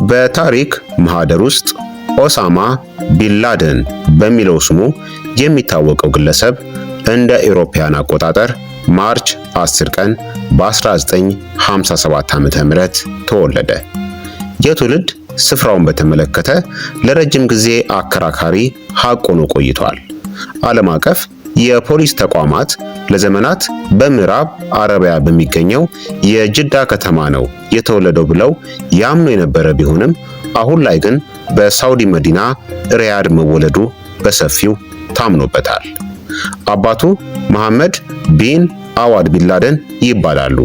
በታሪክ ማህደር ውስጥ ኦሳማ ቢንላደን በሚለው ስሙ የሚታወቀው ግለሰብ እንደ አውሮፓውያን አቆጣጠር ማርች 10 ቀን በ1957 ዓ.ም ተወለደ። የትውልድ ስፍራውን በተመለከተ ለረጅም ጊዜ አከራካሪ ሐቅ ሆኖ ቆይቷል። ዓለም አቀፍ የፖሊስ ተቋማት ለዘመናት በምዕራብ አረቢያ በሚገኘው የጅዳ ከተማ ነው የተወለደው ብለው ያምኑ የነበረ ቢሆንም አሁን ላይ ግን በሳውዲ መዲና ሪያድ መወለዱ በሰፊው ታምኖበታል። አባቱ መሐመድ ቢን አዋድ ቢንላደን ይባላሉ።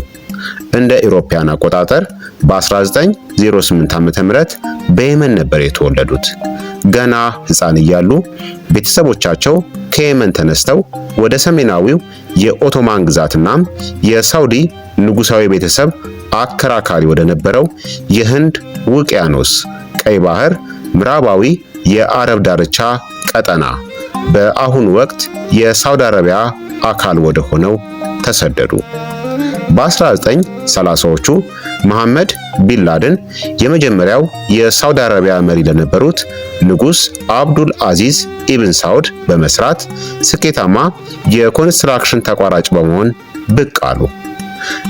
እንደ ኢሮፓያን አቆጣጠር በ1908 ዓ.ም በየመን ነበር የተወለዱት። ገና ሕፃን እያሉ ቤተሰቦቻቸው ከየመን ተነስተው ወደ ሰሜናዊው የኦቶማን ግዛትናም የሳውዲ ንጉሳዊ ቤተሰብ አከራካሪ ወደ ነበረው የህንድ ውቅያኖስ ቀይ ባህር ምዕራባዊ የአረብ ዳርቻ ቀጠና በአሁኑ ወቅት የሳውዲ አረቢያ አካል ወደ ሆነው ተሰደዱ። በ1930ዎቹ መሐመድ ቢንላደን የመጀመሪያው የሳውዲ አረቢያ መሪ ለነበሩት ንጉስ አብዱል አዚዝ ኢብን ሳውድ በመስራት ስኬታማ የኮንስትራክሽን ተቋራጭ በመሆን ብቅ አሉ።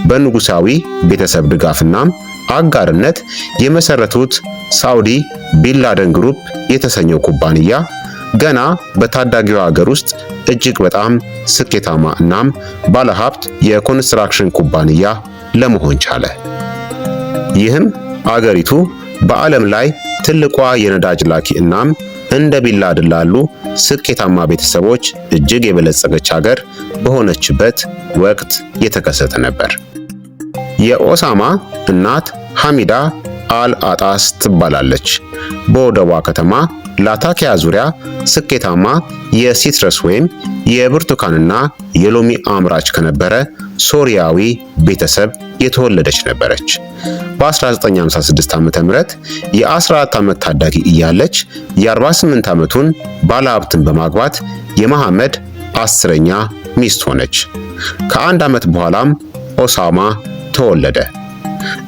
በንጉሳዊ ቤተሰብ ድጋፍናም አጋርነት የመሰረቱት ሳውዲ ቢንላደን ግሩፕ የተሰኘው ኩባንያ ገና በታዳጊዋ ሀገር ውስጥ እጅግ በጣም ስኬታማ እናም ባለሀብት የኮንስትራክሽን ኩባንያ ለመሆን ቻለ። ይህም አገሪቱ በዓለም ላይ ትልቋ የነዳጅ ላኪ እናም እንደ ቢንላደን ላሉ ስኬታማ ቤተሰቦች እጅግ የበለጸገች ሀገር በሆነችበት ወቅት የተከሰተ ነበር። የኦሳማ እናት ሐሚዳ አል አጣስ ትባላለች። በወደቧ ከተማ ላታኪያ ዙሪያ ስኬታማ የ citrus ወይም የብርቱካንና የሎሚ አምራች ከነበረ ሶሪያዊ ቤተሰብ የተወለደች ነበረች። በ1956 ዓ.ም የ14 ዓመት ታዳጊ እያለች የ48 ዓመቱን ባለሀብትን በማግባት የመሐመድ 10ኛ ሚስት ሆነች። ከአንድ ዓመት በኋላም ኦሳማ ተወለደ።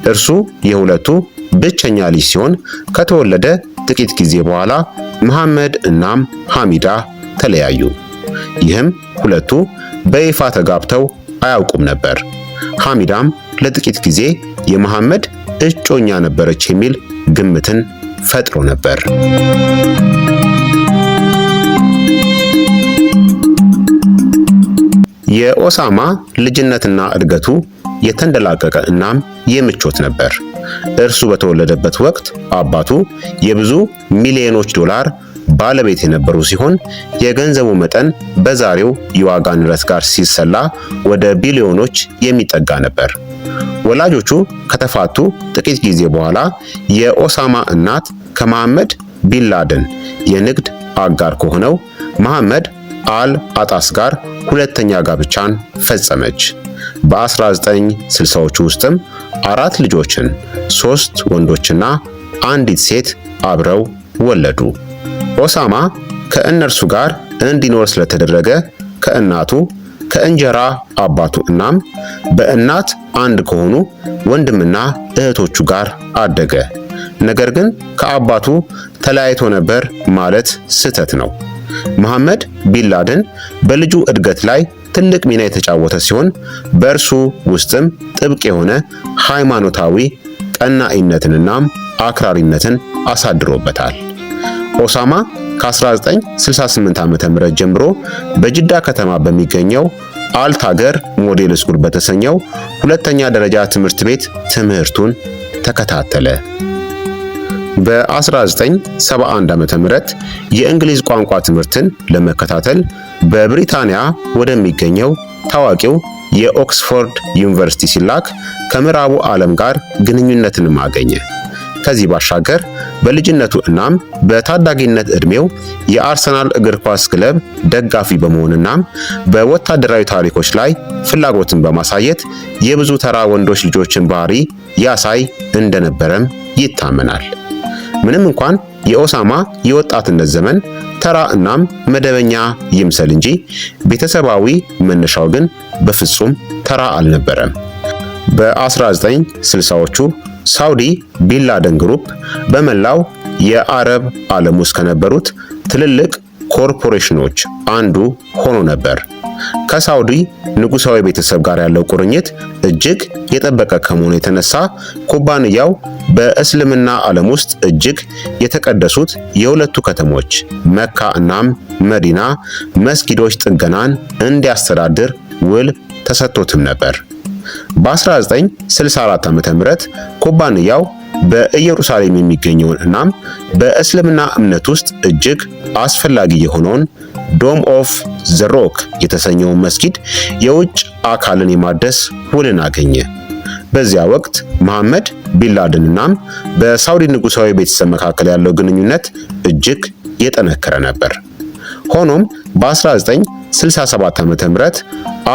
እርሱ የሁለቱ ብቸኛ ልጅ ሲሆን ከተወለደ ጥቂት ጊዜ በኋላ መሐመድ እናም ሐሚዳ ተለያዩ። ይህም ሁለቱ በይፋ ተጋብተው አያውቁም ነበር። ሐሚዳም ለጥቂት ጊዜ የመሐመድ እጮኛ ነበረች የሚል ግምትን ፈጥሮ ነበር። የኦሳማ ልጅነትና እድገቱ የተንደላቀቀ እናም የምቾት ነበር። እርሱ በተወለደበት ወቅት አባቱ የብዙ ሚሊዮኖች ዶላር ባለቤት የነበሩ ሲሆን የገንዘቡ መጠን በዛሬው የዋጋ ንረት ጋር ሲሰላ ወደ ቢሊዮኖች የሚጠጋ ነበር። ወላጆቹ ከተፋቱ ጥቂት ጊዜ በኋላ የኦሳማ እናት ከመሐመድ ቢንላደን የንግድ አጋር ከሆነው መሐመድ አል አጣስ ጋር ሁለተኛ ጋብቻን ፈጸመች። በ1960ዎቹ ውስጥም አራት ልጆችን፣ ሶስት ወንዶችና አንዲት ሴት አብረው ወለዱ። ኦሳማ ከእነርሱ ጋር እንዲኖር ስለተደረገ ከእናቱ ከእንጀራ አባቱ እናም በእናት አንድ ከሆኑ ወንድምና እህቶቹ ጋር አደገ። ነገር ግን ከአባቱ ተለያይቶ ነበር ማለት ስህተት ነው። መሐመድ ቢንላደን በልጁ እድገት ላይ ትልቅ ሚና የተጫወተ ሲሆን በእርሱ ውስጥም ጥብቅ የሆነ ሃይማኖታዊ ቀናኢነትንና አክራሪነትን አሳድሮበታል። ኦሳማ ከ1968 ዓ.ም ጀምሮ በጅዳ ከተማ በሚገኘው አልታገር ሞዴል ስኩል በተሰኘው ሁለተኛ ደረጃ ትምህርት ቤት ትምህርቱን ተከታተለ። በ1971 ዓ.ም የእንግሊዝ ቋንቋ ትምህርትን ለመከታተል በብሪታንያ ወደሚገኘው ታዋቂው የኦክስፎርድ ዩኒቨርሲቲ ሲላክ ከምዕራቡ ዓለም ጋር ግንኙነትንም አገኘ። ከዚህ ባሻገር በልጅነቱ እናም በታዳጊነት ዕድሜው የአርሰናል እግር ኳስ ክለብ ደጋፊ በመሆንናም በወታደራዊ ታሪኮች ላይ ፍላጎትን በማሳየት የብዙ ተራ ወንዶች ልጆችን ባህሪ ያሳይ እንደነበረም ይታመናል። ምንም እንኳን የኦሳማ የወጣትነት ዘመን ተራ እናም መደበኛ ይምሰል እንጂ ቤተሰባዊ መነሻው ግን በፍጹም ተራ አልነበረም። በ1960ዎቹ ሳውዲ ቢንላደን ግሩፕ በመላው የአረብ ዓለም ውስጥ ከነበሩት ትልልቅ ኮርፖሬሽኖች አንዱ ሆኖ ነበር። ከሳውዲ ንጉሳዊ ቤተሰብ ጋር ያለው ቁርኝት እጅግ የጠበቀ ከመሆኑ የተነሳ ኩባንያው በእስልምና ዓለም ውስጥ እጅግ የተቀደሱት የሁለቱ ከተሞች መካ እናም መዲና መስጊዶች ጥገናን እንዲያስተዳድር ውል ተሰጥቶትም ነበር። በ1964 ዓ.ም ኩባንያው በኢየሩሳሌም የሚገኘውን እናም በእስልምና እምነት ውስጥ እጅግ አስፈላጊ የሆነውን Dome of the Rock የተሰኘውን መስጊድ የውጭ አካልን የማደስ ውልን አገኘ። በዚያ ወቅት መሐመድ ቢንላደን እናም በሳውዲ ንጉሳዊ ቤተሰብ መካከል ያለው ግንኙነት እጅግ የጠነከረ ነበር። ሆኖም በ1967 ዓ.ም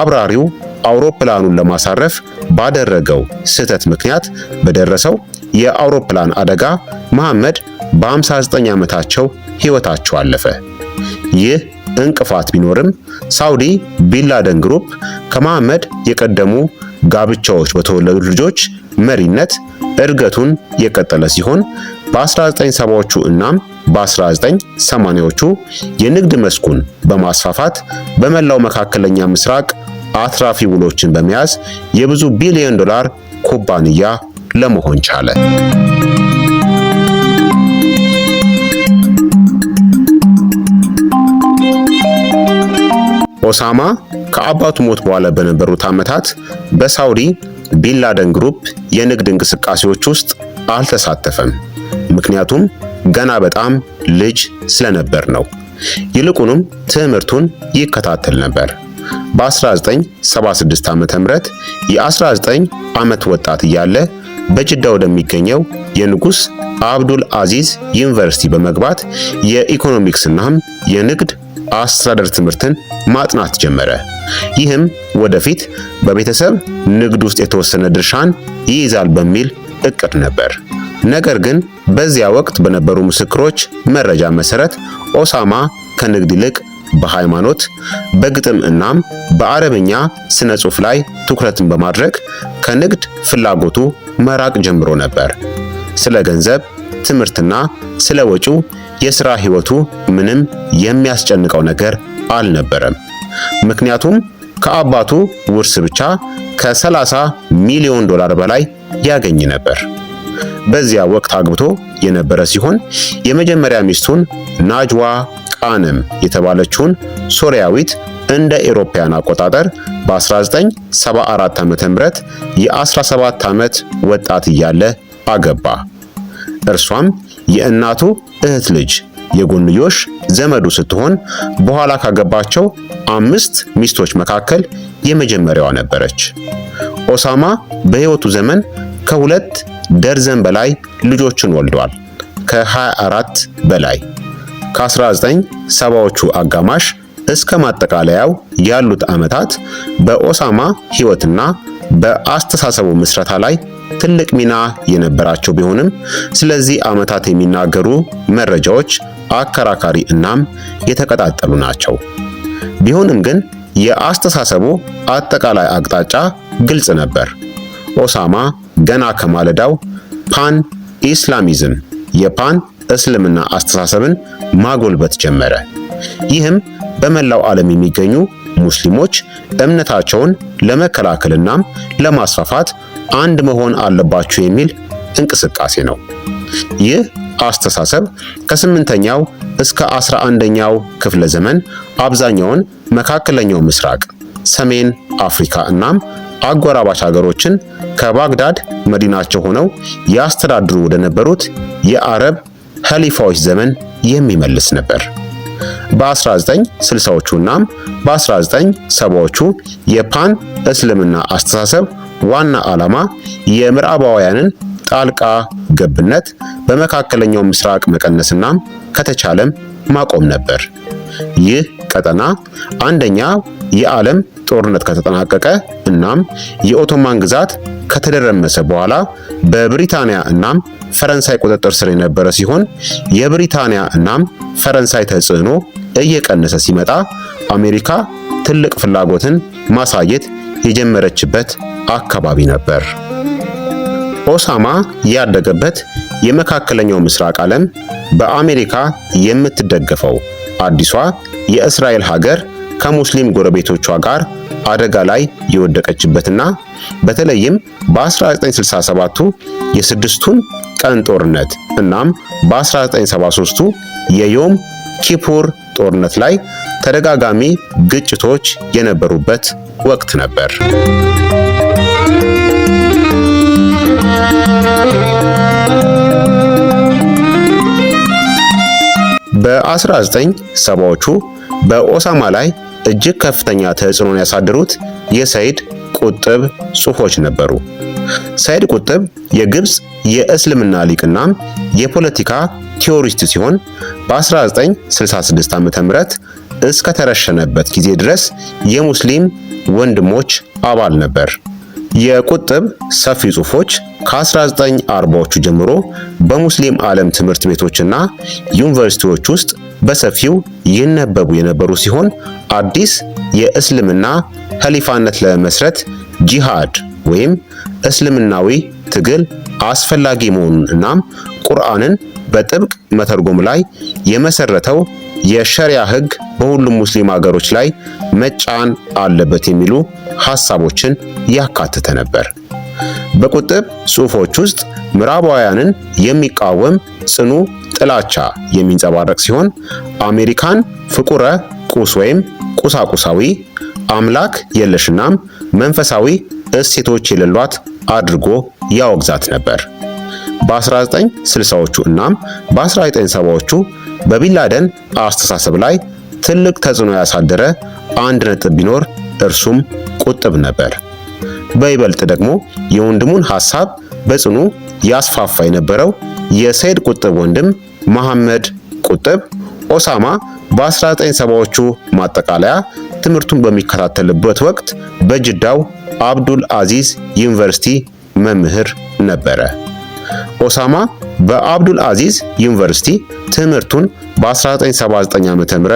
አብራሪው አውሮፕላኑን ለማሳረፍ ባደረገው ስህተት ምክንያት በደረሰው የአውሮፕላን አደጋ መሐመድ በ59 ዓመታቸው ሕይወታቸው አለፈ። ይህ እንቅፋት ቢኖርም ሳውዲ ቢንላደን ግሩፕ ከመሐመድ የቀደሙ ጋብቻዎች በተወለዱ ልጆች መሪነት እድገቱን የቀጠለ ሲሆን በ1970ዎቹ እናም በ1980ዎቹ የንግድ መስኩን በማስፋፋት በመላው መካከለኛ ምስራቅ አትራፊ ውሎችን በመያዝ የብዙ ቢሊዮን ዶላር ኩባንያ ለመሆን ቻለ። ኦሳማ ከአባቱ ሞት በኋላ በነበሩት ዓመታት በሳውዲ ቢንላደን ግሩፕ የንግድ እንቅስቃሴዎች ውስጥ አልተሳተፈም። ምክንያቱም ገና በጣም ልጅ ስለነበር ነው። ይልቁንም ትምህርቱን ይከታተል ነበር። በ1976 ዓ.ም የ19 ዓመት ወጣት እያለ በጅዳ ወደሚገኘው የንጉስ አብዱል አዚዝ ዩኒቨርሲቲ በመግባት የኢኮኖሚክስናም የንግድ አስተዳደር ትምህርትን ማጥናት ጀመረ። ይህም ወደፊት በቤተሰብ ንግድ ውስጥ የተወሰነ ድርሻን ይይዛል በሚል እቅድ ነበር። ነገር ግን በዚያ ወቅት በነበሩ ምስክሮች መረጃ መሰረት ኦሳማ ከንግድ ይልቅ በሃይማኖት፣ በግጥም እናም በአረብኛ ስነ ጽሑፍ ላይ ትኩረትን በማድረግ ከንግድ ፍላጎቱ መራቅ ጀምሮ ነበር። ስለ ገንዘብ፣ ትምህርትና ስለ ወጪው የሥራ ሕይወቱ ምንም የሚያስጨንቀው ነገር አልነበረም። ምክንያቱም ከአባቱ ውርስ ብቻ ከ30 ሚሊዮን ዶላር በላይ ያገኝ ነበር። በዚያ ወቅት አግብቶ የነበረ ሲሆን የመጀመሪያ ሚስቱን ናጅዋ ቃንም የተባለችውን ሶሪያዊት እንደ ኤሮፓያን አቆጣጠር በ1974 ዓ.ም የ17 ዓመት ወጣት እያለ አገባ። እርሷም የእናቱ እህት ልጅ የጎንዮሽ ዘመዱ ስትሆን በኋላ ካገባቸው 5 ሚስቶች መካከል የመጀመሪያዋ ነበረች። ኦሳማ በሕይወቱ ዘመን ከ2 ደርዘን በላይ ልጆችን ወልዷል። ከ24 በላይ። ከ1970ዎቹ አጋማሽ እስከ ማጠቃለያው ያሉት ዓመታት በኦሳማ ሕይወትና በአስተሳሰቡ ምስረታ ላይ ትልቅ ሚና የነበራቸው ቢሆንም ስለዚህ ዓመታት የሚናገሩ መረጃዎች አከራካሪ እናም የተቀጣጠሉ ናቸው። ቢሆንም ግን የአስተሳሰቡ አጠቃላይ አቅጣጫ ግልጽ ነበር። ኦሳማ ገና ከማለዳው ፓን ኢስላሚዝም የፓን እስልምና አስተሳሰብን ማጎልበት ጀመረ። ይህም በመላው ዓለም የሚገኙ ሙስሊሞች እምነታቸውን ለመከላከልናም ለማስፋፋት አንድ መሆን አለባቸው የሚል እንቅስቃሴ ነው። ይህ አስተሳሰብ ከ8ኛው እስከ 11ኛው ክፍለ ዘመን አብዛኛውን መካከለኛው ምስራቅ፣ ሰሜን አፍሪካ እናም አጎራባች ሀገሮችን ከባግዳድ መዲናቸው ሆነው ያስተዳድሩ ወደ ነበሩት የአረብ ኸሊፋዎች ዘመን የሚመልስ ነበር። በ1960ዎቹ እናም በ1970ዎቹ የፓን እስልምና አስተሳሰብ ዋና ዓላማ የምዕራባውያንን ጣልቃ ገብነት በመካከለኛው ምስራቅ መቀነስና ከተቻለም ማቆም ነበር። ይህ ቀጠና አንደኛ የዓለም ጦርነት ከተጠናቀቀ እናም የኦቶማን ግዛት ከተደረመሰ በኋላ በብሪታንያ እናም ፈረንሳይ ቁጥጥር ስር የነበረ ሲሆን የብሪታንያ እናም ፈረንሳይ ተጽዕኖ እየቀነሰ ሲመጣ አሜሪካ ትልቅ ፍላጎትን ማሳየት የጀመረችበት አካባቢ ነበር። ኦሳማ ያደገበት የመካከለኛው ምስራቅ ዓለም በአሜሪካ የምትደገፈው አዲሷ የእስራኤል ሀገር ከሙስሊም ጎረቤቶቿ ጋር አደጋ ላይ የወደቀችበትና በተለይም በ1967ቱ የስድስቱን ቀን ጦርነት እናም በ1973ቱ የዮም ኪፑር ጦርነት ላይ ተደጋጋሚ ግጭቶች የነበሩበት ወቅት ነበር። በ1970ዎቹ በኦሳማ ላይ እጅግ ከፍተኛ ተጽዕኖን ያሳደሩት የሰይድ ቁጥብ ጽሑፎች ነበሩ። ሰይድ ቁጥብ የግብፅ የእስልምና ሊቅና የፖለቲካ theorist ሲሆን በ1966 ዓ.ም እስከተረሸነበት ጊዜ ድረስ የሙስሊም ወንድሞች አባል ነበር። የቁጥብ ሰፊ ጽሑፎች ከ1940ዎቹ ጀምሮ በሙስሊም ዓለም ትምህርት ቤቶችና ዩኒቨርሲቲዎች ውስጥ በሰፊው ይነበቡ የነበሩ ሲሆን አዲስ የእስልምና ኸሊፋነት ለመመስረት ጂሃድ ወይም እስልምናዊ ትግል አስፈላጊ መሆኑን እናም ቁርአንን በጥብቅ መተርጎም ላይ የመሰረተው የሸሪያ ሕግ በሁሉም ሙስሊም ሀገሮች ላይ መጫን አለበት የሚሉ ሐሳቦችን ያካተተ ነበር። በቁጥብ ጽሑፎች ውስጥ ምዕራባውያንን የሚቃወም ጽኑ ጥላቻ የሚንጸባረቅ ሲሆን አሜሪካን ፍቁረ ቁስ ወይም ቁሳቁሳዊ፣ አምላክ የለሽናም መንፈሳዊ እሴቶች የሌሏት አድርጎ ያወግዛት ነበር። በ1960ዎቹ እናም በ1970ዎቹ በቢንላደን አስተሳሰብ ላይ ትልቅ ተጽዕኖ ያሳደረ አንድ ነጥብ ቢኖር እርሱም ቁጥብ ነበር። በይበልጥ ደግሞ የወንድሙን ሐሳብ በጽኑ ያስፋፋ የነበረው የሰይድ ቁጥብ ወንድም መሐመድ ቁጥብ ኦሳማ በ1970ዎቹ ማጠቃለያ ትምህርቱን በሚከታተልበት ወቅት በጅዳው አብዱል አዚዝ ዩኒቨርሲቲ መምህር ነበረ። ኦሳማ በአብዱል አዚዝ ዩኒቨርሲቲ ትምህርቱን በ1979 ዓ.ም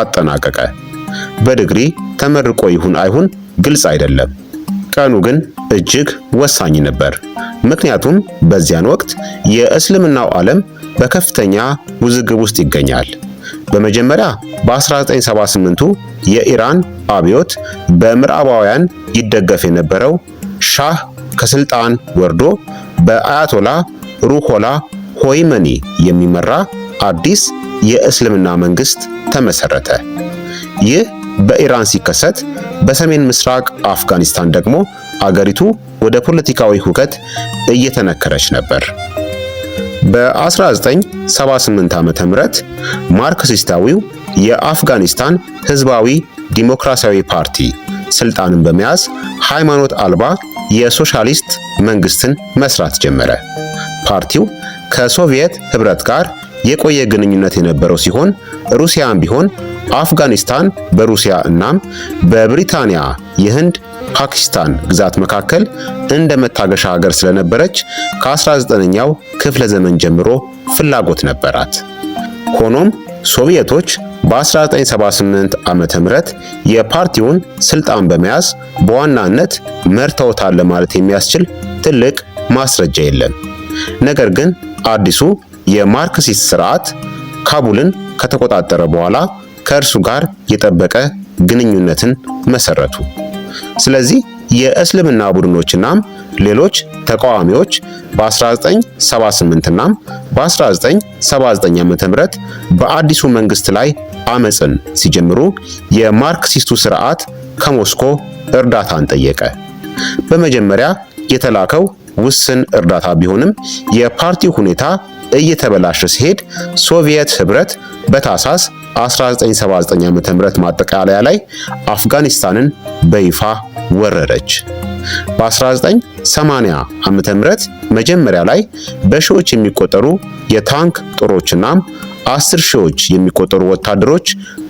አጠናቀቀ። በዲግሪ ተመርቆ ይሁን አይሁን ግልጽ አይደለም። ቀኑ ግን እጅግ ወሳኝ ነበር። ምክንያቱም በዚያን ወቅት የእስልምናው ዓለም በከፍተኛ ውዝግብ ውስጥ ይገኛል። በመጀመሪያ በ1978ቱ የኢራን አብዮት በምዕራባውያን ይደገፍ የነበረው ሻህ ከስልጣን ወርዶ በአያቶላ ሩሆላ ሆይመኒ የሚመራ አዲስ የእስልምና መንግስት ተመሰረተ። ይህ በኢራን ሲከሰት በሰሜን ምስራቅ አፍጋኒስታን ደግሞ አገሪቱ ወደ ፖለቲካዊ ሁከት እየተነከረች ነበር። በ1978 ዓ.ም ማርክሲስታዊው የአፍጋኒስታን ህዝባዊ ዲሞክራሲያዊ ፓርቲ ስልጣንን በመያዝ ሃይማኖት አልባ የሶሻሊስት መንግስትን መስራት ጀመረ። ፓርቲው ከሶቪየት ህብረት ጋር የቆየ ግንኙነት የነበረው ሲሆን ሩሲያም ቢሆን አፍጋኒስታን በሩሲያ እናም በብሪታንያ የህንድ ፓኪስታን ግዛት መካከል እንደ መታገሻ ሀገር ስለነበረች ከ19ኛው ክፍለ ዘመን ጀምሮ ፍላጎት ነበራት። ሆኖም ሶቪየቶች በ1978 ዓመተ ምህረት የፓርቲውን ስልጣን በመያዝ በዋናነት መርተውታል ለማለት የሚያስችል ትልቅ ማስረጃ የለም። ነገር ግን አዲሱ የማርክሲስት ስርዓት ካቡልን ከተቆጣጠረ በኋላ ከእርሱ ጋር የጠበቀ ግንኙነትን መሰረቱ። ስለዚህ የእስልምና ቡድኖችናም ሌሎች ተቃዋሚዎች በ1978 እና በ1979 ዓ.ም በአዲሱ መንግስት ላይ አመፅን ሲጀምሩ የማርክሲስቱ ስርዓት ከሞስኮ እርዳታን ጠየቀ። በመጀመሪያ የተላከው ውስን እርዳታ ቢሆንም የፓርቲው ሁኔታ እየተበላሸ ሲሄድ ሶቪየት ህብረት በታህሳስ 1979 ዓ.ም ማጠቃለያ ላይ አፍጋኒስታንን በይፋ ወረረች። በ1980 ዓ.ም መጀመሪያ ላይ በሺዎች የሚቆጠሩ የታንክ ጦሮችና 10 ሺዎች የሚቆጠሩ ወታደሮች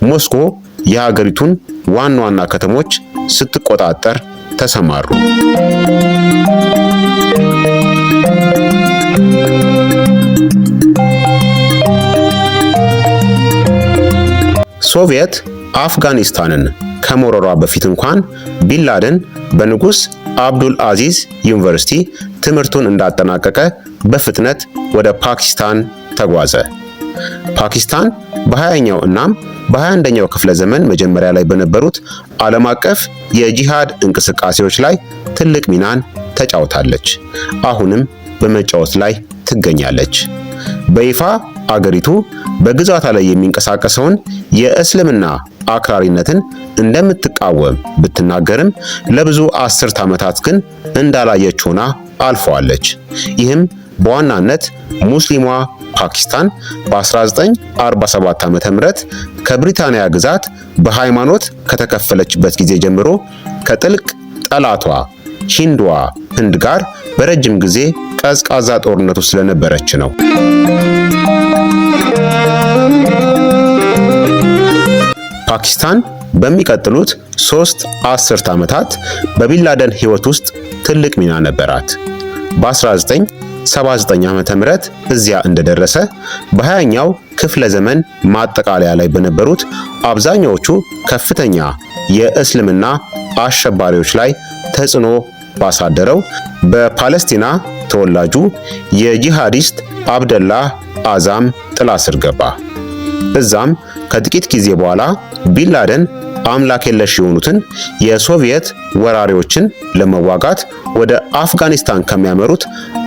ሞስኮ የሀገሪቱን ዋና ዋና ከተሞች ስትቆጣጠር ተሰማሩ። ሶቪየት አፍጋኒስታንን ከመውረሯ በፊት እንኳን ቢንላደን በንጉስ አብዱል አዚዝ ዩኒቨርሲቲ ትምህርቱን እንዳጠናቀቀ በፍጥነት ወደ ፓኪስታን ተጓዘ። ፓኪስታን በ20ኛው እናም በ21ኛው ክፍለ ዘመን መጀመሪያ ላይ በነበሩት ዓለም አቀፍ የጂሃድ እንቅስቃሴዎች ላይ ትልቅ ሚናን ተጫውታለች። አሁንም በመጫወት ላይ ትገኛለች። በይፋ አገሪቱ በግዛቷ ላይ የሚንቀሳቀሰውን የእስልምና አክራሪነትን እንደምትቃወም ብትናገርም ለብዙ አስርት ዓመታት ግን እንዳላየች ሆና አልፈዋለች። ይህም በዋናነት ሙስሊሟ ፓኪስታን በ1947 ዓ.ም ከብሪታንያ ግዛት በሃይማኖት ከተከፈለችበት ጊዜ ጀምሮ ከጥልቅ ጠላቷ ሂንዷ ህንድ ጋር በረጅም ጊዜ ቀዝቃዛ ጦርነቱ ስለነበረች ነው። ፓኪስታን በሚቀጥሉት 3 አስርት ዓመታት በቢንላደን ሕይወት ውስጥ ትልቅ ሚና ነበራት። በ1979 ዓ.ም እዚያ እንደደረሰ በ20ኛው ክፍለ ዘመን ማጠቃለያ ላይ በነበሩት አብዛኛዎቹ ከፍተኛ የእስልምና አሸባሪዎች ላይ ተጽዕኖ ባሳደረው በፓለስቲና ተወላጁ የጂሃዲስት አብደላህ አዛም ጥላ ስር ገባ። እዛም ከጥቂት ጊዜ በኋላ ቢንላደን አምላክ የለሽ የሆኑትን የሶቪየት ወራሪዎችን ለመዋጋት ወደ አፍጋኒስታን ከሚያመሩት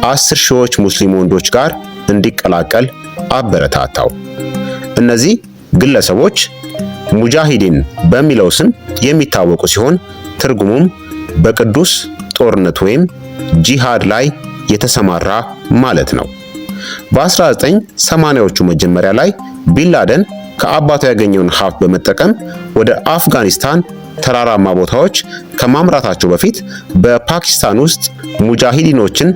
10 ሺዎች ሙስሊም ወንዶች ጋር እንዲቀላቀል አበረታታው። እነዚህ ግለሰቦች ሙጃሂዲን በሚለው ስም የሚታወቁ ሲሆን ትርጉሙም በቅዱስ ጦርነት ወይም ጂሃድ ላይ የተሰማራ ማለት ነው። በ1980ዎቹ መጀመሪያ ላይ ቢንላደን ከአባቱ ያገኘውን ሀብት በመጠቀም ወደ አፍጋኒስታን ተራራማ ቦታዎች ከማምራታቸው በፊት በፓኪስታን ውስጥ ሙጃሂዲኖችን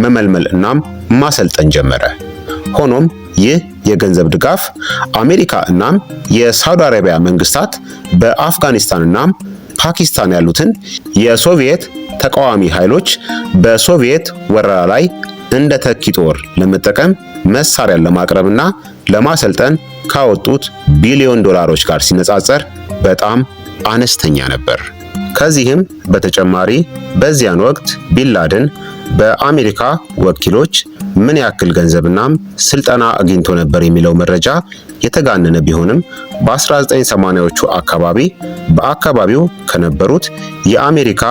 መመልመል እናም ማሰልጠን ጀመረ። ሆኖም ይህ የገንዘብ ድጋፍ አሜሪካ እናም የሳውዲ አረቢያ መንግስታት በአፍጋኒስታን እናም ፓኪስታን ያሉትን የሶቪየት ተቃዋሚ ኃይሎች በሶቪየት ወረራ ላይ እንደ ተኪ ጦር ለመጠቀም መሳሪያን ለማቅረብና ለማሰልጠን ካወጡት ቢሊዮን ዶላሮች ጋር ሲነጻጸር በጣም አነስተኛ ነበር። ከዚህም በተጨማሪ በዚያን ወቅት ቢንላደን በአሜሪካ ወኪሎች ምን ያክል ገንዘብናም ስልጠና አግኝቶ ነበር የሚለው መረጃ የተጋነነ ቢሆንም በ1980ዎቹ አካባቢ በአካባቢው ከነበሩት የአሜሪካ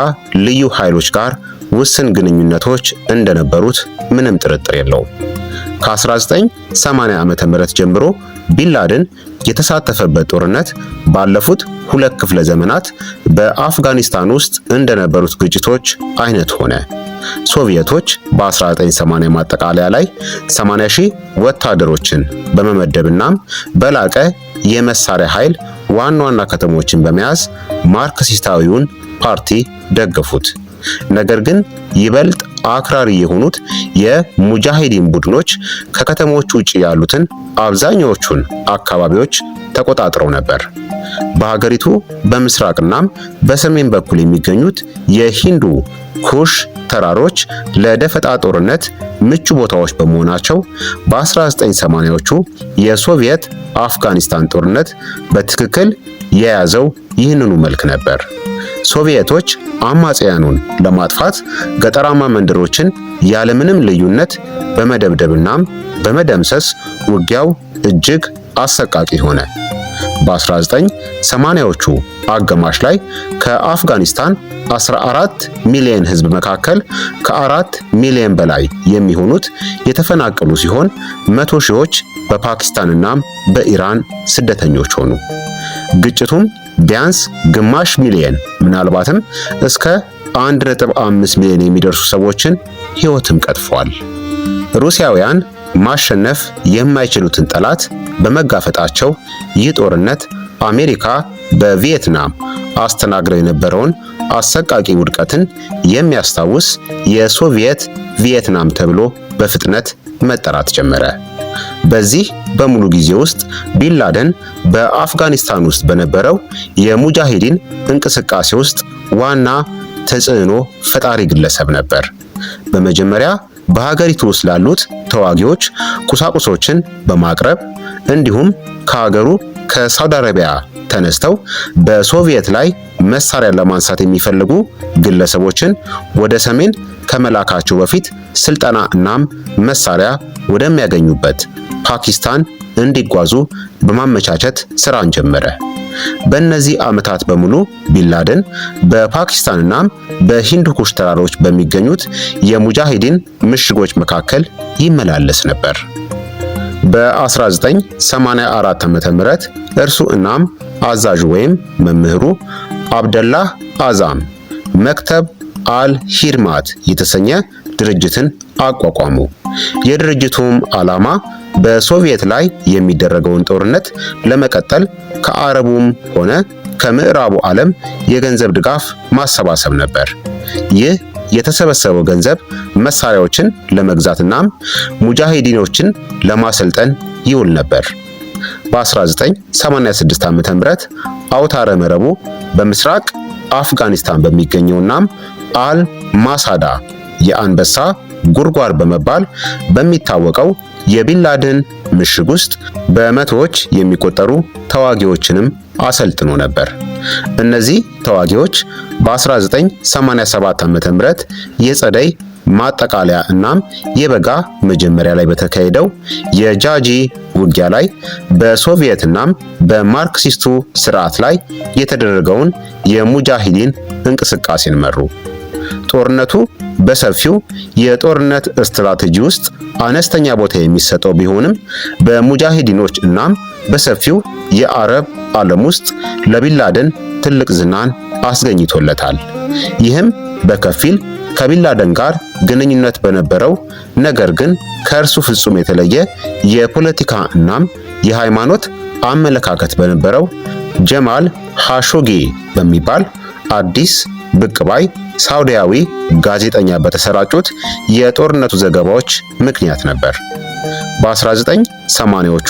ልዩ ኃይሎች ጋር ውስን ግንኙነቶች እንደነበሩት ምንም ጥርጥር የለውም። ከ1980 ዓመተ ምህረት ጀምሮ ቢንላደን የተሳተፈበት ጦርነት ባለፉት 2 ክፍለ ዘመናት በአፍጋኒስታን ውስጥ እንደነበሩት ግጭቶች አይነት ሆነ። ሶቪየቶች በ1980 ማጠቃለያ ላይ 80 ሺህ ወታደሮችን በመመደብናም በላቀ የመሳሪያ ኃይል ዋና ዋና ከተሞችን በመያዝ ማርክሲስታዊውን ፓርቲ ደገፉት። ነገር ግን ይበልጥ አክራሪ የሆኑት የሙጃሂዲን ቡድኖች ከከተሞች ውጭ ያሉትን አብዛኛዎቹን አካባቢዎች ተቆጣጥረው ነበር። በሀገሪቱ በምስራቅናም በሰሜን በኩል የሚገኙት የሂንዱ ኩሽ ተራሮች ለደፈጣ ጦርነት ምቹ ቦታዎች በመሆናቸው በ1980ዎቹ የሶቪየት አፍጋኒስታን ጦርነት በትክክል የያዘው ይህንኑ መልክ ነበር። ሶቪየቶች አማጽያኑን ለማጥፋት ገጠራማ መንደሮችን ያለምንም ልዩነት በመደብደብናም በመደምሰስ ውጊያው እጅግ አሰቃቂ ሆነ። በ1980ዎቹ አጋማሽ ላይ ከአፍጋኒስታን 14 ሚሊዮን ሕዝብ መካከል ከ4 ሚሊዮን በላይ የሚሆኑት የተፈናቀሉ ሲሆን 100 ሺዎች በፓኪስታንና በኢራን ስደተኞች ሆኑ። ግጭቱም ቢያንስ ግማሽ ሚሊዮን ምናልባትም እስከ 1.5 ሚሊዮን የሚደርሱ ሰዎችን ሕይወትም ቀጥፏል። ሩሲያውያን ማሸነፍ የማይችሉትን ጠላት በመጋፈጣቸው ይህ ጦርነት አሜሪካ በቪየትናም አስተናግደው የነበረውን አሰቃቂ ውድቀትን የሚያስታውስ የሶቪየት ቪየትናም ተብሎ በፍጥነት መጠራት ጀመረ። በዚህ በሙሉ ጊዜ ውስጥ ቢንላደን በአፍጋኒስታን ውስጥ በነበረው የሙጃሂዲን እንቅስቃሴ ውስጥ ዋና ተጽዕኖ ፈጣሪ ግለሰብ ነበር። በመጀመሪያ በሀገሪቱ ውስጥ ላሉት ተዋጊዎች ቁሳቁሶችን በማቅረብ እንዲሁም ከሀገሩ ከሳውዲ አረቢያ ተነስተው በሶቪየት ላይ መሳሪያ ለማንሳት የሚፈልጉ ግለሰቦችን ወደ ሰሜን ከመላካቸው በፊት ስልጠና እናም መሳሪያ ወደሚያገኙበት ፓኪስታን እንዲጓዙ በማመቻቸት ስራን ጀመረ። በእነዚህ ዓመታት በሙሉ ቢንላደን በፓኪስታንና በሂንዱ ኩሽ ተራሮች በሚገኙት የሙጃሂዲን ምሽጎች መካከል ይመላለስ ነበር። በ1984 ዓ.ም እርሱ እናም አዛዡ ወይም መምህሩ አብደላህ አዛም መክተብ አል ሂድማት የተሰኘ ድርጅትን አቋቋሙ። የድርጅቱም ዓላማ በሶቪየት ላይ የሚደረገውን ጦርነት ለመቀጠል ከአረቡም ሆነ ከምዕራቡ ዓለም የገንዘብ ድጋፍ ማሰባሰብ ነበር። ይህ የተሰበሰበው ገንዘብ መሳሪያዎችን ለመግዛትናም ሙጃሂዲኖችን ለማሰልጠን ይውል ነበር። በ1986 ዓ.ም አውታረ መረቡ በምስራቅ አፍጋኒስታን በሚገኘውናም አል ማሳዳ የአንበሳ ጉድጓድ በመባል በሚታወቀው የቢንላደን ምሽግ ውስጥ በመቶዎች የሚቆጠሩ ተዋጊዎችንም አሰልጥኖ ነበር። እነዚህ ተዋጊዎች በ1987 ዓ.ም የጸደይ ማጠቃለያ እናም የበጋ መጀመሪያ ላይ በተካሄደው የጃጂ ውጊያ ላይ በሶቪየት እናም በማርክሲስቱ ስርዓት ላይ የተደረገውን የሙጃሂዲን እንቅስቃሴን መሩ። ጦርነቱ በሰፊው የጦርነት ስትራቴጂ ውስጥ አነስተኛ ቦታ የሚሰጠው ቢሆንም በሙጃሂዲኖች እናም በሰፊው የአረብ ዓለም ውስጥ ለቢንላደን ትልቅ ዝናን አስገኝቶለታል። ይህም በከፊል ከቢንላደን ጋር ግንኙነት በነበረው ነገር ግን ከእርሱ ፍጹም የተለየ የፖለቲካ እናም የሃይማኖት አመለካከት በነበረው ጀማል ኻሾጊ በሚባል አዲስ ብቅ ባይ ሳውዲያዊ ጋዜጠኛ በተሰራጩት የጦርነቱ ዘገባዎች ምክንያት ነበር። በ1980ዎቹ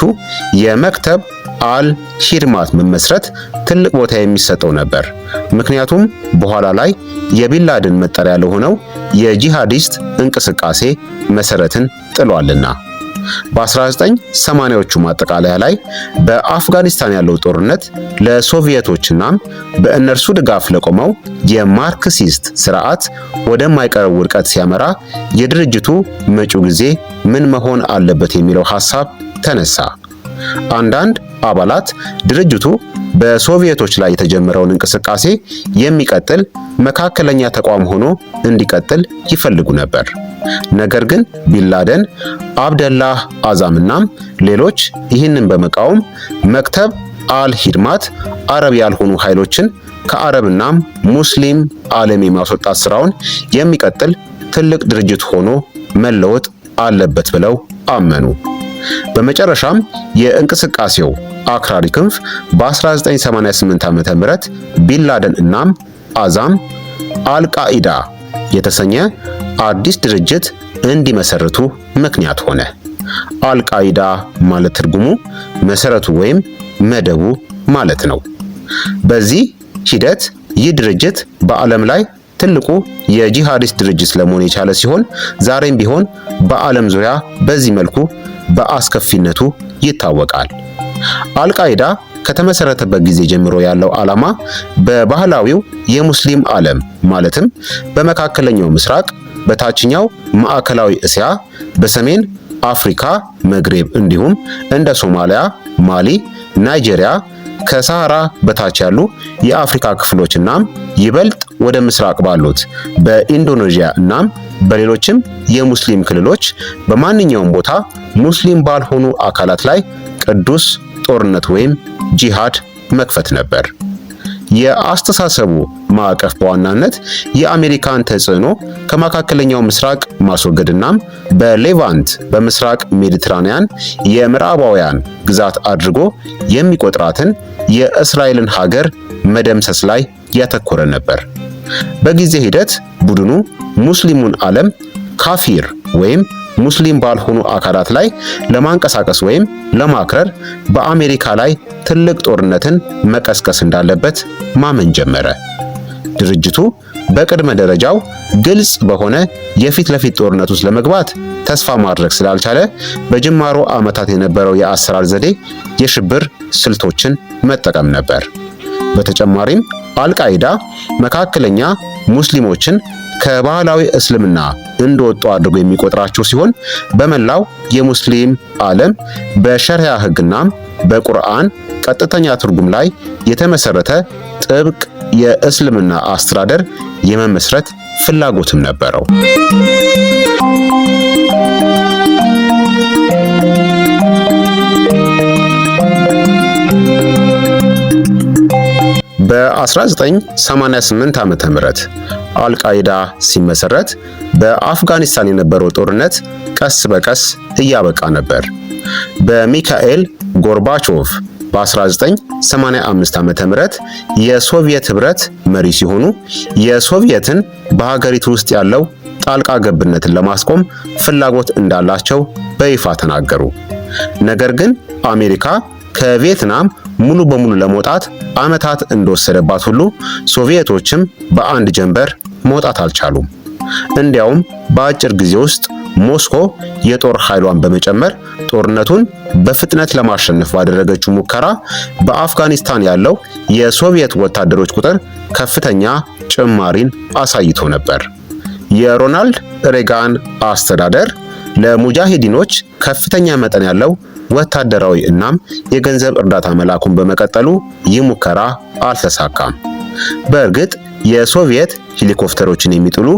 የመክተብ አል ሂድማት መመስረት ትልቅ ቦታ የሚሰጠው ነበር። ምክንያቱም በኋላ ላይ የቢንላደን መጠሪያ ለሆነው የጂሃዲስት እንቅስቃሴ መሰረትን ጥሏልና። በ1980ዎቹ ማጠቃለያ ላይ በአፍጋኒስታን ያለው ጦርነት ለሶቪየቶችና በእነርሱ ድጋፍ ለቆመው የማርክሲስት ስርዓት ወደማይቀረው ውድቀት ሲያመራ የድርጅቱ መጪው ጊዜ ምን መሆን አለበት የሚለው ሐሳብ ተነሳ። አንዳንድ አባላት ድርጅቱ በሶቪየቶች ላይ የተጀመረውን እንቅስቃሴ የሚቀጥል መካከለኛ ተቋም ሆኖ እንዲቀጥል ይፈልጉ ነበር። ነገር ግን ቢንላደን፣ አብደላህ አዛምናም ሌሎች ይህንን በመቃወም መክተብ አል ሂድማት አረብ ያልሆኑ ኃይሎችን ከአረብናም ሙስሊም ዓለም የማስወጣት ስራውን የሚቀጥል ትልቅ ድርጅት ሆኖ መለወጥ አለበት ብለው አመኑ። በመጨረሻም የእንቅስቃሴው አክራሪ ክንፍ በ1988 ዓ.ም ቢንላደን እናም አዛም አልቃኢዳ የተሰኘ አዲስ ድርጅት እንዲመሰርቱ ምክንያት ሆነ። አልቃኢዳ ማለት ትርጉሙ መሰረቱ ወይም መደቡ ማለት ነው። በዚህ ሂደት ይህ ድርጅት በዓለም ላይ ትልቁ የጂሃዲስት ድርጅት ለመሆን የቻለ ሲሆን ዛሬም ቢሆን በዓለም ዙሪያ በዚህ መልኩ በአስከፊነቱ ይታወቃል። አልቃይዳ ከተመሰረተበት ጊዜ ጀምሮ ያለው ዓላማ በባህላዊው የሙስሊም ዓለም ማለትም በመካከለኛው ምስራቅ፣ በታችኛው ማዕከላዊ እስያ፣ በሰሜን አፍሪካ መግሬብ እንዲሁም እንደ ሶማሊያ፣ ማሊ፣ ናይጄሪያ ከሰሃራ በታች ያሉ የአፍሪካ ክፍሎች እናም ይበልጥ ወደ ምስራቅ ባሉት በኢንዶኔዥያ እናም በሌሎችም የሙስሊም ክልሎች በማንኛውም ቦታ ሙስሊም ባልሆኑ አካላት ላይ ቅዱስ ጦርነት ወይም ጂሃድ መክፈት ነበር። የአስተሳሰቡ ማዕቀፍ በዋናነት የአሜሪካን ተጽዕኖ ከመካከለኛው ምስራቅ ማስወገድናም በሌቫንት በምስራቅ ሜዲትራንያን የምዕራባውያን ግዛት አድርጎ የሚቆጥራትን የእስራኤልን ሀገር መደምሰስ ላይ ያተኮረ ነበር። በጊዜ ሂደት ቡድኑ ሙስሊሙን ዓለም ካፊር ወይም ሙስሊም ባልሆኑ አካላት ላይ ለማንቀሳቀስ ወይም ለማክረር በአሜሪካ ላይ ትልቅ ጦርነትን መቀስቀስ እንዳለበት ማመን ጀመረ። ድርጅቱ በቅድመ ደረጃው ግልጽ በሆነ የፊት ለፊት ጦርነት ውስጥ ለመግባት ተስፋ ማድረግ ስላልቻለ በጅማሮ ዓመታት የነበረው የአሰራር ዘዴ የሽብር ስልቶችን መጠቀም ነበር። በተጨማሪም አልቃይዳ መካከለኛ ሙስሊሞችን ከባህላዊ እስልምና እንደወጡ አድርጎ የሚቆጥራቸው ሲሆን በመላው የሙስሊም ዓለም በሸሪያ ሕግናም በቁርአን ቀጥተኛ ትርጉም ላይ የተመሰረተ ጥብቅ የእስልምና አስተዳደር የመመስረት ፍላጎትም ነበረው። በ1988 ዓመተ ምህረት አልቃይዳ ሲመሰረት በአፍጋኒስታን የነበረው ጦርነት ቀስ በቀስ እያበቃ ነበር። በሚካኤል ጎርባቾቭ በ1985 ዓመተ ምህረት የሶቪየት ህብረት መሪ ሲሆኑ የሶቪየትን በሀገሪቱ ውስጥ ያለው ጣልቃ ገብነትን ለማስቆም ፍላጎት እንዳላቸው በይፋ ተናገሩ። ነገር ግን አሜሪካ ከቪየትናም ሙሉ በሙሉ ለመውጣት ዓመታት እንደወሰደባት ሁሉ ሶቪየቶችም በአንድ ጀንበር መውጣት አልቻሉም። እንዲያውም በአጭር ጊዜ ውስጥ ሞስኮ የጦር ኃይሏን በመጨመር ጦርነቱን በፍጥነት ለማሸነፍ ባደረገችው ሙከራ በአፍጋኒስታን ያለው የሶቪየት ወታደሮች ቁጥር ከፍተኛ ጭማሪን አሳይቶ ነበር። የሮናልድ ሬጋን አስተዳደር ለሙጃሂዲኖች ከፍተኛ መጠን ያለው ወታደራዊ እናም የገንዘብ እርዳታ መላኩን በመቀጠሉ ይህ ሙከራ አልተሳካም። በእርግጥ የሶቪየት ሄሊኮፕተሮችን የሚጥሉ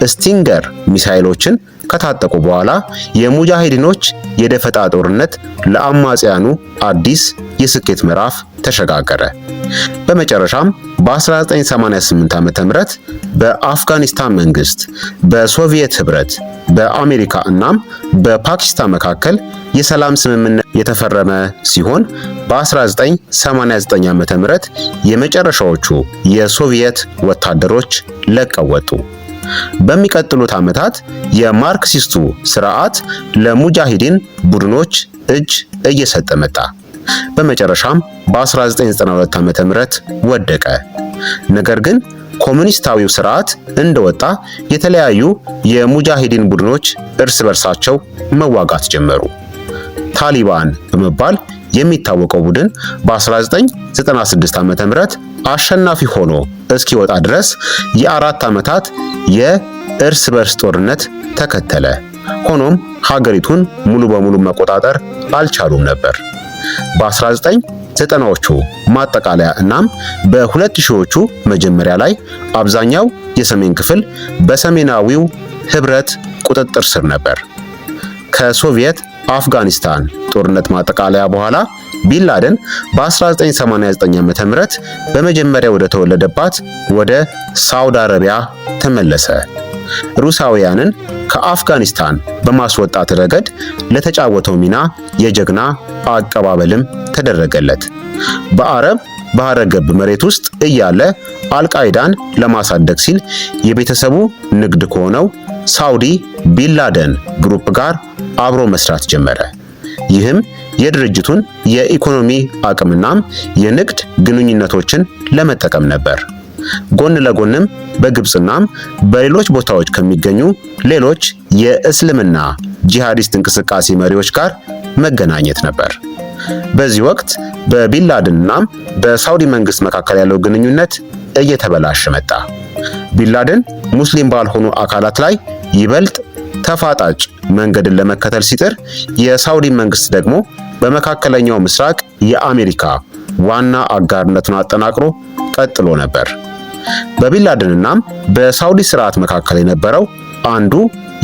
ስቲንገር ሚሳይሎችን ከታጠቁ በኋላ የሙጃሂዲኖች የደፈጣ ጦርነት ለአማጽያኑ አዲስ የስኬት ምዕራፍ ተሸጋገረ። በመጨረሻም በ1988 ዓ.ም በአፍጋኒስታን መንግስት፣ በሶቪየት ህብረት፣ በአሜሪካ እናም በፓኪስታን መካከል የሰላም ስምምነት የተፈረመ ሲሆን በ1989 ዓ.ም የመጨረሻዎቹ የሶቪየት ወታደሮች ለቀው ወጡ። በሚቀጥሉት ዓመታት የማርክሲስቱ ስርዓት ለሙጃሂዲን ቡድኖች እጅ እየሰጠ መጣ። በመጨረሻም በ1992 ዓ.ም ወደቀ። ነገር ግን ኮሙኒስታዊው ስርዓት እንደወጣ የተለያዩ የሙጃሂዲን ቡድኖች እርስ በርሳቸው መዋጋት ጀመሩ። ታሊባን በመባል የሚታወቀው ቡድን በ1996 ዓ.ም አሸናፊ ሆኖ እስኪወጣ ድረስ የ4 ዓመታት የእርስ በርስ ጦርነት ተከተለ። ሆኖም ሀገሪቱን ሙሉ በሙሉ መቆጣጠር አልቻሉም ነበር። በ1990ዎቹ ማጠቃለያ እናም በ2000ዎቹ መጀመሪያ ላይ አብዛኛው የሰሜን ክፍል በሰሜናዊው ህብረት ቁጥጥር ስር ነበር። ከሶቪየት አፍጋኒስታን ጦርነት ማጠቃለያ በኋላ ቢንላደን በ1989 ዓ.ም በመጀመሪያ ወደ ተወለደባት ወደ ሳውዲ አረቢያ ተመለሰ። ሩሳውያንን ከአፍጋኒስታን በማስወጣት ረገድ ለተጫወተው ሚና የጀግና አቀባበልም ተደረገለት። በአረብ ባህረ ገብ መሬት ውስጥ እያለ አልቃይዳን ለማሳደግ ሲል የቤተሰቡ ንግድ ከሆነው ሳውዲ ቢንላደን ግሩፕ ጋር አብሮ መስራት ጀመረ። ይህም የድርጅቱን የኢኮኖሚ አቅምናም የንግድ ግንኙነቶችን ለመጠቀም ነበር። ጎን ለጎንም በግብፅናም በሌሎች ቦታዎች ከሚገኙ ሌሎች የእስልምና ጂሃዲስት እንቅስቃሴ መሪዎች ጋር መገናኘት ነበር። በዚህ ወቅት በቢንላደንናም በሳውዲ መንግስት መካከል ያለው ግንኙነት እየተበላሸ መጣ። ቢንላደን ሙስሊም ባልሆኑ አካላት ላይ ይበልጥ ተፋጣጭ መንገድን ለመከተል ሲጥር፣ የሳውዲ መንግስት ደግሞ በመካከለኛው ምስራቅ የአሜሪካ ዋና አጋርነቱን አጠናክሮ ቀጥሎ ነበር። በቢንላደንናም በሳውዲ ስርዓት መካከል የነበረው አንዱ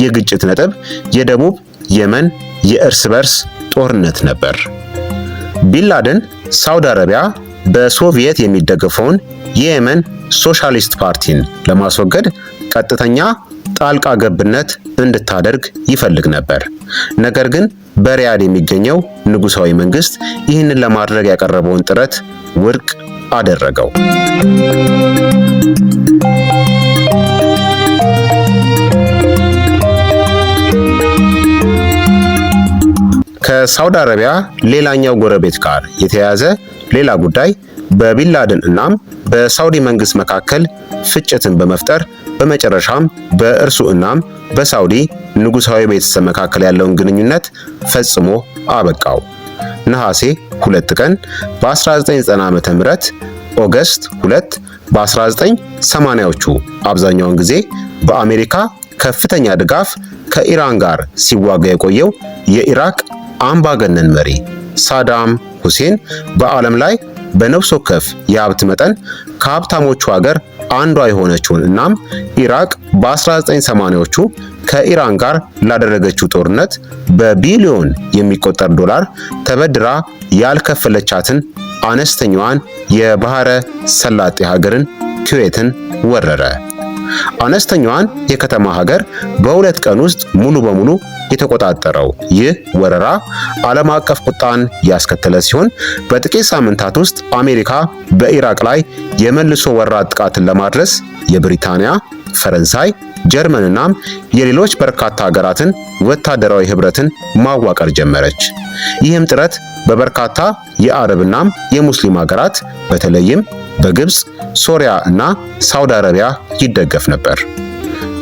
የግጭት ነጥብ የደቡብ የመን የእርስ በርስ ጦርነት ነበር። ቢንላደን ሳውዲ አረቢያ በሶቪየት የሚደገፈውን የየመን ሶሻሊስት ፓርቲን ለማስወገድ ቀጥተኛ ጣልቃ ገብነት እንድታደርግ ይፈልግ ነበር። ነገር ግን በሪያድ የሚገኘው ንጉሳዊ መንግስት ይህንን ለማድረግ ያቀረበውን ጥረት ውድቅ አደረገው። ከሳውዲ አረቢያ ሌላኛው ጎረቤት ጋር የተያያዘ ሌላ ጉዳይ በቢንላደን እናም በሳውዲ መንግስት መካከል ፍጭትን በመፍጠር በመጨረሻም በእርሱ እናም በሳውዲ ንጉሳዊ ቤተሰብ መካከል ያለውን ግንኙነት ፈጽሞ አበቃው። ነሐሴ 2 ቀን በ1990 ዓ.ም ኦገስት 2 በ1980ዎቹ አብዛኛውን ጊዜ በአሜሪካ ከፍተኛ ድጋፍ ከኢራን ጋር ሲዋጋ የቆየው የኢራቅ አምባገነን መሪ ሳዳም ሁሴን በዓለም ላይ በነፍስ ወከፍ የሀብት መጠን ከሀብታሞቹ ሀገር አንዷ የሆነችውን እናም ኢራቅ በ1980ዎቹ ከኢራን ጋር ላደረገችው ጦርነት በቢሊዮን የሚቆጠር ዶላር ተበድራ ያልከፈለቻትን አነስተኛዋን የባህረ ሰላጤ ሀገርን ኩዌትን ወረረ። አነስተኛዋን የከተማ ሀገር በ2 ቀን ውስጥ ሙሉ በሙሉ የተቆጣጠረው ይህ ወረራ ዓለም አቀፍ ቁጣን ያስከተለ ሲሆን በጥቂት ሳምንታት ውስጥ አሜሪካ በኢራቅ ላይ የመልሶ ወረራ ጥቃትን ለማድረስ የብሪታንያ፣ ፈረንሳይ፣ ጀርመንና የሌሎች በርካታ ሀገራትን ወታደራዊ ህብረትን ማዋቀር ጀመረች። ይህም ጥረት በበርካታ የአረብናም የሙስሊም ሀገራት በተለይም በግብፅ፣ ሶሪያ እና ሳውዲ አረቢያ ይደገፍ ነበር።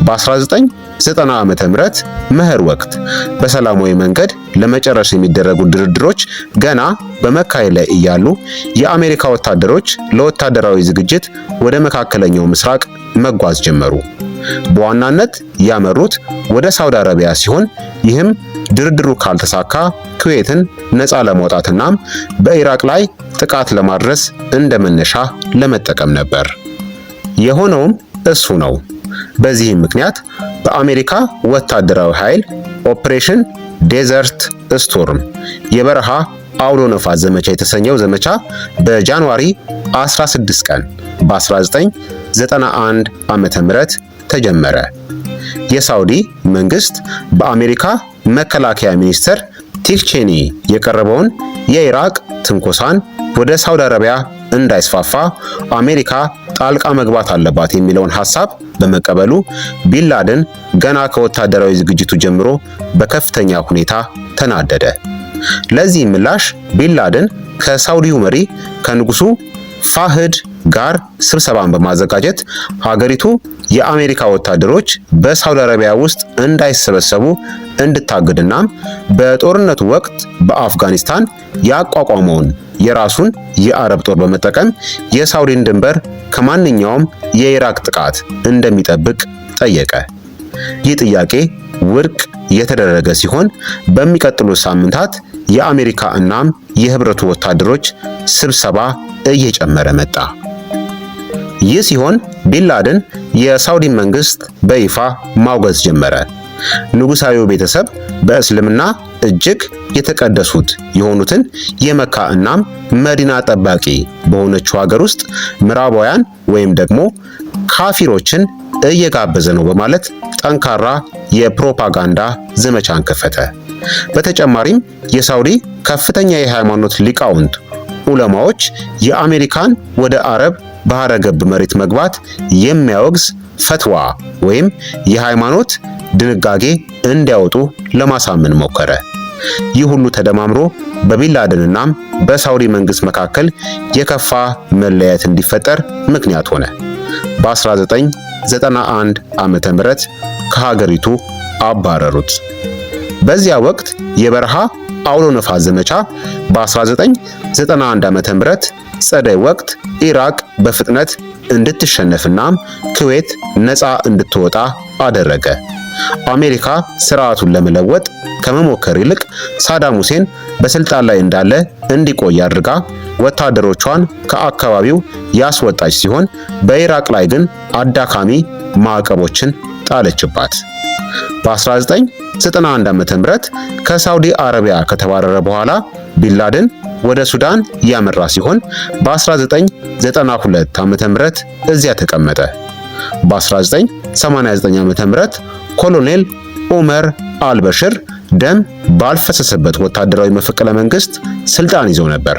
በ1990 ዓመተ ምህረት መኸር ወቅት በሰላማዊ መንገድ ለመጨረስ የሚደረጉ ድርድሮች ገና በመካሄድ ላይ እያሉ የአሜሪካ ወታደሮች ለወታደራዊ ዝግጅት ወደ መካከለኛው ምስራቅ መጓዝ ጀመሩ። በዋናነት ያመሩት ወደ ሳውዲ አረቢያ ሲሆን ይህም ድርድሩ ካልተሳካ ኩዌትን ነፃ ለማውጣትና በኢራቅ ላይ ጥቃት ለማድረስ እንደ መነሻ ለመጠቀም ነበር። የሆነውም እሱ ነው። በዚህም ምክንያት በአሜሪካ ወታደራዊ ኃይል Operation Desert Storm የበረሃ አውሎ ነፋስ ዘመቻ የተሰኘው ዘመቻ በ January 16 ቀን በ1991 ዓመተ ምህረት ተጀመረ። የሳውዲ መንግስት በአሜሪካ መከላከያ ሚኒስትር ዲክ ቼኒ የቀረበውን የኢራቅ ትንኮሳን ወደ ሳውዲ አረቢያ እንዳይስፋፋ አሜሪካ ጣልቃ መግባት አለባት የሚለውን ሐሳብ በመቀበሉ ቢንላደን ገና ከወታደራዊ ዝግጅቱ ጀምሮ በከፍተኛ ሁኔታ ተናደደ። ለዚህ ምላሽ ቢንላደን ከሳውዲው መሪ ከንጉሱ ፋህድ ጋር ስብሰባን በማዘጋጀት ሀገሪቱ የአሜሪካ ወታደሮች በሳውዲ አረቢያ ውስጥ እንዳይሰበሰቡ እንድታግድና በጦርነቱ ወቅት በአፍጋኒስታን ያቋቋመውን የራሱን የአረብ ጦር በመጠቀም የሳውዲን ድንበር ከማንኛውም የኢራቅ ጥቃት እንደሚጠብቅ ጠየቀ። ይህ ጥያቄ ውድቅ የተደረገ ሲሆን በሚቀጥሉት ሳምንታት የአሜሪካ እናም የህብረቱ ወታደሮች ስብሰባ እየጨመረ መጣ። ይህ ሲሆን ቢንላደን የሳውዲ መንግስት በይፋ ማውገዝ ጀመረ። ንጉሳዊው ቤተሰብ በእስልምና እጅግ የተቀደሱት የሆኑትን የመካ እናም መዲና ጠባቂ በሆነችው ሀገር ውስጥ ምዕራባውያን ወይም ደግሞ ካፊሮችን እየጋበዘ ነው በማለት ጠንካራ የፕሮፓጋንዳ ዘመቻን ከፈተ። በተጨማሪም የሳውዲ ከፍተኛ የሃይማኖት ሊቃውንት ዑለማዎች የአሜሪካን ወደ አረብ ባህረ ገብ መሬት መግባት የሚያወግዝ ፈትዋ ወይም የሃይማኖት ድንጋጌ እንዲያወጡ ለማሳመን ሞከረ። ይህ ሁሉ ተደማምሮ በቢንላደንና በሳውዲ መንግስት መካከል የከፋ መለያየት እንዲፈጠር ምክንያት ሆነ። በ1991 ዓመተ ምህረት ከሀገሪቱ አባረሩት። በዚያ ወቅት የበረሃ አውሎ ነፋስ ዘመቻ በ1991 ዓመተ ምህረት ጸደይ ወቅት ኢራቅ በፍጥነት እንድትሸነፍና ኩዌት ነፃ እንድትወጣ አደረገ። አሜሪካ ስርዓቱን ለመለወጥ ከመሞከር ይልቅ ሳዳም ሁሴን በስልጣን ላይ እንዳለ እንዲቆይ አድርጋ ወታደሮቿን ከአካባቢው ያስወጣች ሲሆን በኢራቅ ላይ ግን አዳካሚ ማዕቀቦችን ጣለችባት። በ1991 ዓ.ም ከሳውዲ አረቢያ ከተባረረ በኋላ ቢንላደን ወደ ሱዳን ያመራ ሲሆን በ1992 ዓ.ም እዚያ ተቀመጠ። በ1989 ዓ.ም ኮሎኔል ዑመር አልበሽር ደም ባልፈሰሰበት ወታደራዊ መፈንቅለ መንግስት ስልጣን ይዘው ነበር።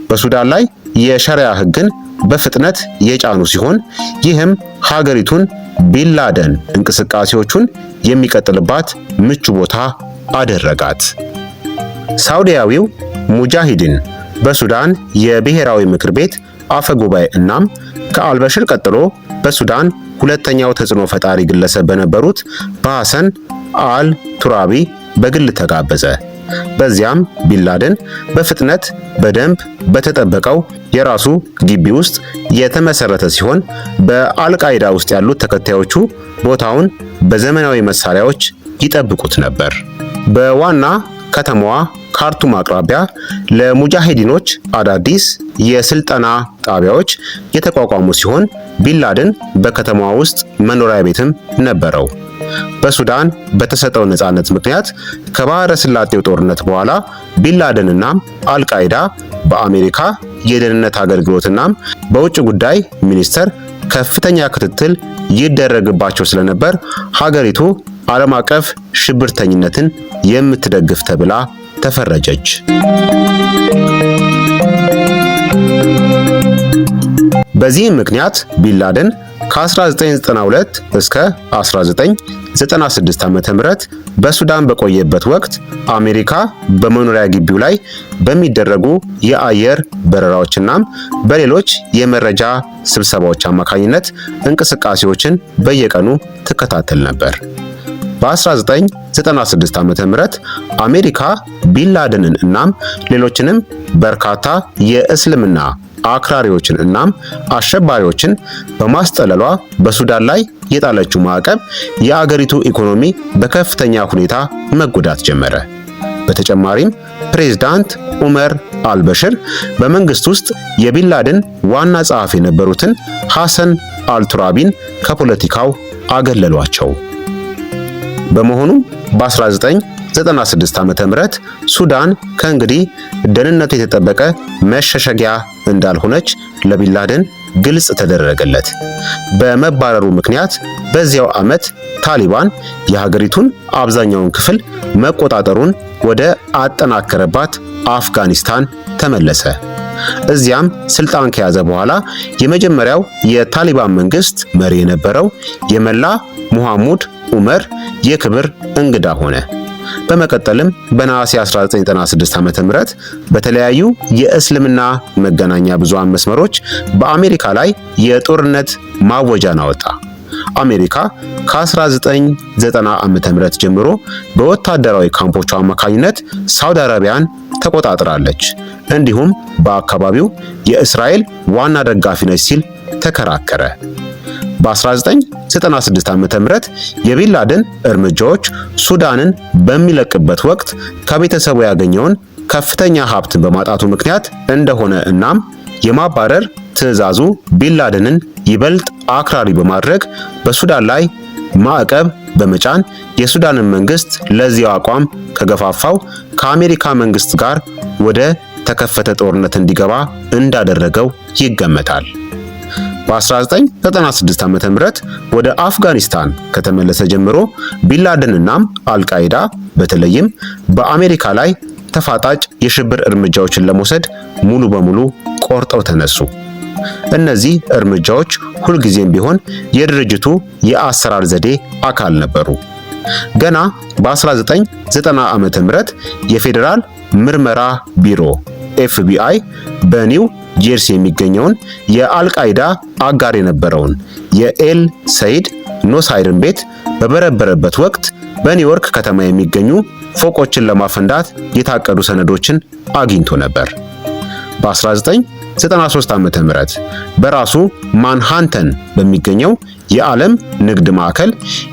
በሱዳን ላይ የሸሪያ ህግን በፍጥነት የጫኑ ሲሆን ይህም ሀገሪቱን ቢንላደን እንቅስቃሴዎቹን የሚቀጥልባት ምቹ ቦታ አደረጋት። ሳውዲያዊው ሙጃሂዲን በሱዳን የብሔራዊ ምክር ቤት አፈ ጉባኤ እናም ከአልበሽር ቀጥሎ በሱዳን ሁለተኛው ተጽዕኖ ፈጣሪ ግለሰብ በነበሩት በሐሰን አል ቱራቢ በግል ተጋበዘ። በዚያም ቢንላደን በፍጥነት በደንብ በተጠበቀው የራሱ ግቢ ውስጥ የተመሰረተ ሲሆን በአልቃይዳ ውስጥ ያሉት ተከታዮቹ ቦታውን በዘመናዊ መሳሪያዎች ይጠብቁት ነበር። በዋና ከተማዋ ካርቱም አቅራቢያ ለሙጃሂዲኖች አዳዲስ የስልጠና ጣቢያዎች የተቋቋሙ ሲሆን ቢንላደን በከተማዋ ውስጥ መኖሪያ ቤትም ነበረው። በሱዳን በተሰጠው ነጻነት ምክንያት ከባህረ ስላጤው ጦርነት በኋላ ቢንላደንና አልቃይዳ በአሜሪካ የደህንነት አገልግሎትና በውጭ ጉዳይ ሚኒስቴር ከፍተኛ ክትትል ይደረግባቸው ስለነበር ሀገሪቱ ዓለም አቀፍ ሽብርተኝነትን የምትደግፍ ተብላ ተፈረጀች። በዚህም ምክንያት ቢንላደን ከ1992 እስከ 1996 ዓ.ም በሱዳን በቆየበት ወቅት አሜሪካ በመኖሪያ ግቢው ላይ በሚደረጉ የአየር በረራዎችናም በሌሎች የመረጃ ስብሰባዎች አማካኝነት እንቅስቃሴዎችን በየቀኑ ትከታተል ነበር። በ1996 ዓ.ም አሜሪካ ቢንላደንን እናም ሌሎችንም በርካታ የእስልምና አክራሪዎችን እናም አሸባሪዎችን በማስጠለሏ በሱዳን ላይ የጣለችው ማዕቀብ የአገሪቱ ኢኮኖሚ በከፍተኛ ሁኔታ መጎዳት ጀመረ። በተጨማሪም ፕሬዝዳንት ዑመር አልበሽር በመንግስት ውስጥ የቢንላደን ዋና ጸሐፊ የነበሩትን ሐሰን አልቱራቢን ከፖለቲካው አገለሏቸው። በመሆኑም በ1996 ዓ.ም ሱዳን ከእንግዲህ ደህንነቱ የተጠበቀ መሸሸጊያ እንዳልሆነች ለቢንላደን ግልጽ ተደረገለት። በመባረሩ ምክንያት በዚያው ዓመት ታሊባን የሀገሪቱን አብዛኛውን ክፍል መቆጣጠሩን ወደ አጠናከረባት አፍጋኒስታን ተመለሰ። እዚያም ስልጣን ከያዘ በኋላ የመጀመሪያው የታሊባን መንግስት መሪ የነበረው የመላ ሙሐሙድ ዑመር የክብር እንግዳ ሆነ። በመቀጠልም በነሐሴ 1996 ዓ.ም በተለያዩ የእስልምና መገናኛ ብዙሃን መስመሮች በአሜሪካ ላይ የጦርነት ማወጃን አወጣ። አሜሪካ ከ1990 ዓ.ም ጀምሮ በወታደራዊ ካምፖቿ አማካኝነት ሳውዲ አረቢያን ተቆጣጥራለች፣ እንዲሁም በአካባቢው የእስራኤል ዋና ደጋፊ ነች ሲል ተከራከረ። በ1996 ዓ.ም የቢንላደን እርምጃዎች ሱዳንን በሚለቅበት ወቅት ከቤተሰቡ ያገኘውን ከፍተኛ ሀብትን በማጣቱ ምክንያት እንደሆነ እናም የማባረር ትዕዛዙ ቢንላደንን ይበልጥ አክራሪ በማድረግ በሱዳን ላይ ማዕቀብ በመጫን የሱዳንን መንግስት ለዚያው አቋም ከገፋፋው ከአሜሪካ መንግስት ጋር ወደ ተከፈተ ጦርነት እንዲገባ እንዳደረገው ይገመታል። በ1996 ዓ.ም ወደ አፍጋኒስታን ከተመለሰ ጀምሮ ቢንላደንናም አልቃይዳ በተለይም በአሜሪካ ላይ ተፋጣጭ የሽብር እርምጃዎችን ለመውሰድ ሙሉ በሙሉ ቆርጠው ተነሱ። እነዚህ እርምጃዎች ሁልጊዜም ቢሆን የድርጅቱ የአሰራር ዘዴ አካል ነበሩ። ገና በ1990 ዓ.ም የፌዴራል ምርመራ ቢሮ ኤፍቢአይ በኒው ጀርሲ የሚገኘውን የአልቃይዳ አጋር የነበረውን የኤል ሰይድ ኖሳይርን ቤት በበረበረበት ወቅት በኒውዮርክ ከተማ የሚገኙ ፎቆችን ለማፈንዳት የታቀዱ ሰነዶችን አግኝቶ ነበር። በ1993 ዓ.ም በራሱ ማንሃንተን በሚገኘው የዓለም ንግድ ማዕከል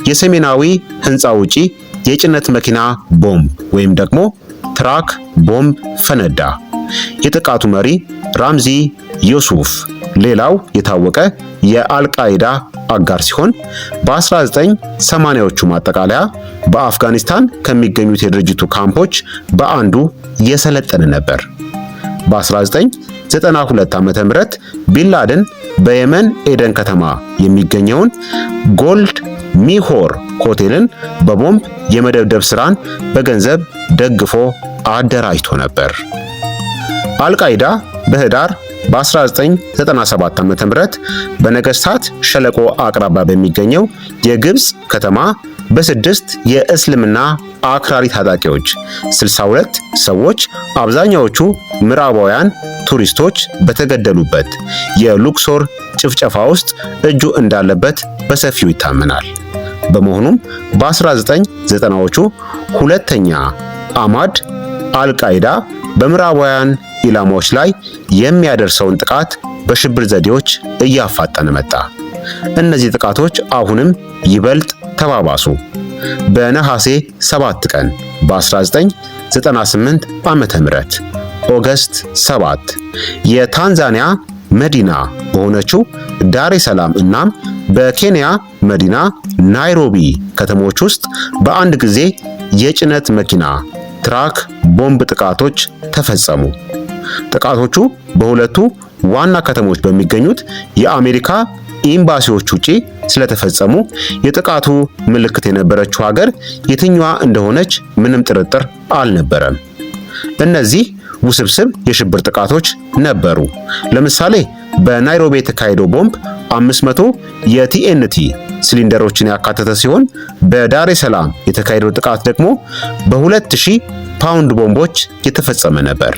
የሰሜናዊ ህንፃ ውጪ የጭነት መኪና ቦምብ ወይም ደግሞ truck ቦምብ ፈነዳ። የጥቃቱ መሪ ራምዚ ዮሱፍ ሌላው የታወቀ የአልቃይዳ አጋር ሲሆን በ1980ዎቹ ማጠቃለያ በአፍጋኒስታን ከሚገኙት የድርጅቱ ካምፖች በአንዱ የሰለጠነ ነበር። በ1992 ዓ.ም ቢንላደን በየመን ኤደን ከተማ የሚገኘውን ጎልድ ሚሆር ሆቴልን በቦምብ የመደብደብ ስራን በገንዘብ ደግፎ አደራጅቶ ነበር። አልቃይዳ በህዳር በ1997 ዓ.ም በነገስታት ሸለቆ አቅራቢያ በሚገኘው የግብፅ ከተማ በ6 የእስልምና አክራሪ ታጣቂዎች 62 ሰዎች አብዛኛዎቹ ምዕራባውያን ቱሪስቶች በተገደሉበት የሉክሶር ጭፍጨፋ ውስጥ እጁ እንዳለበት በሰፊው ይታመናል። በመሆኑም በ1990ዎቹ ሁለተኛ አማድ አልቃይዳ በምዕራባውያን ኢላማዎች ላይ የሚያደርሰውን ጥቃት በሽብር ዘዴዎች እያፋጠነ መጣ። እነዚህ ጥቃቶች አሁንም ይበልጥ ተባባሱ። በነሐሴ 7 ቀን በ1998 ዓመተ ምህረት August 7 የታንዛኒያ መዲና በሆነችው ዳሬ ሰላም እናም በኬንያ መዲና ናይሮቢ ከተሞች ውስጥ በአንድ ጊዜ የጭነት መኪና truck ቦምብ ጥቃቶች ተፈጸሙ። ጥቃቶቹ በሁለቱ ዋና ከተሞች በሚገኙት የአሜሪካ ኤምባሲዎች ውጪ ስለተፈጸሙ የጥቃቱ ምልክት የነበረችው ሀገር የትኛዋ እንደሆነች ምንም ጥርጥር አልነበረም። እነዚህ ውስብስብ የሽብር ጥቃቶች ነበሩ። ለምሳሌ በናይሮቢ የተካሄደው ቦምብ 500 የ TNT ሲሊንደሮችን ያካተተ ሲሆን በዳሬ ሰላም የተካሄደው ጥቃት ደግሞ በ2000 ፓውንድ ቦምቦች የተፈጸመ ነበር።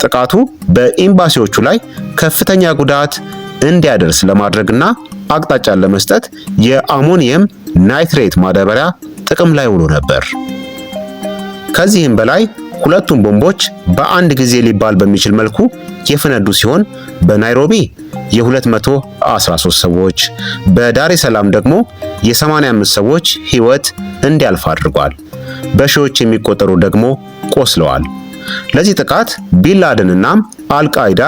ጥቃቱ በኤምባሲዎቹ ላይ ከፍተኛ ጉዳት እንዲያደርስ ለማድረግና አቅጣጫን ለመስጠት የአሞኒየም ናይትሬት ማዳበሪያ ጥቅም ላይ ውሎ ነበር። ከዚህም በላይ ሁለቱም ቦምቦች በአንድ ጊዜ ሊባል በሚችል መልኩ የፈነዱ ሲሆን በናይሮቢ የ213 ሰዎች በዳሬ ሰላም ደግሞ የ85 ሰዎች ሕይወት እንዲያልፍ አድርጓል። በሺዎች የሚቆጠሩ ደግሞ ቆስለዋል። ለዚህ ጥቃት ቢንላደንና አልቃይዳ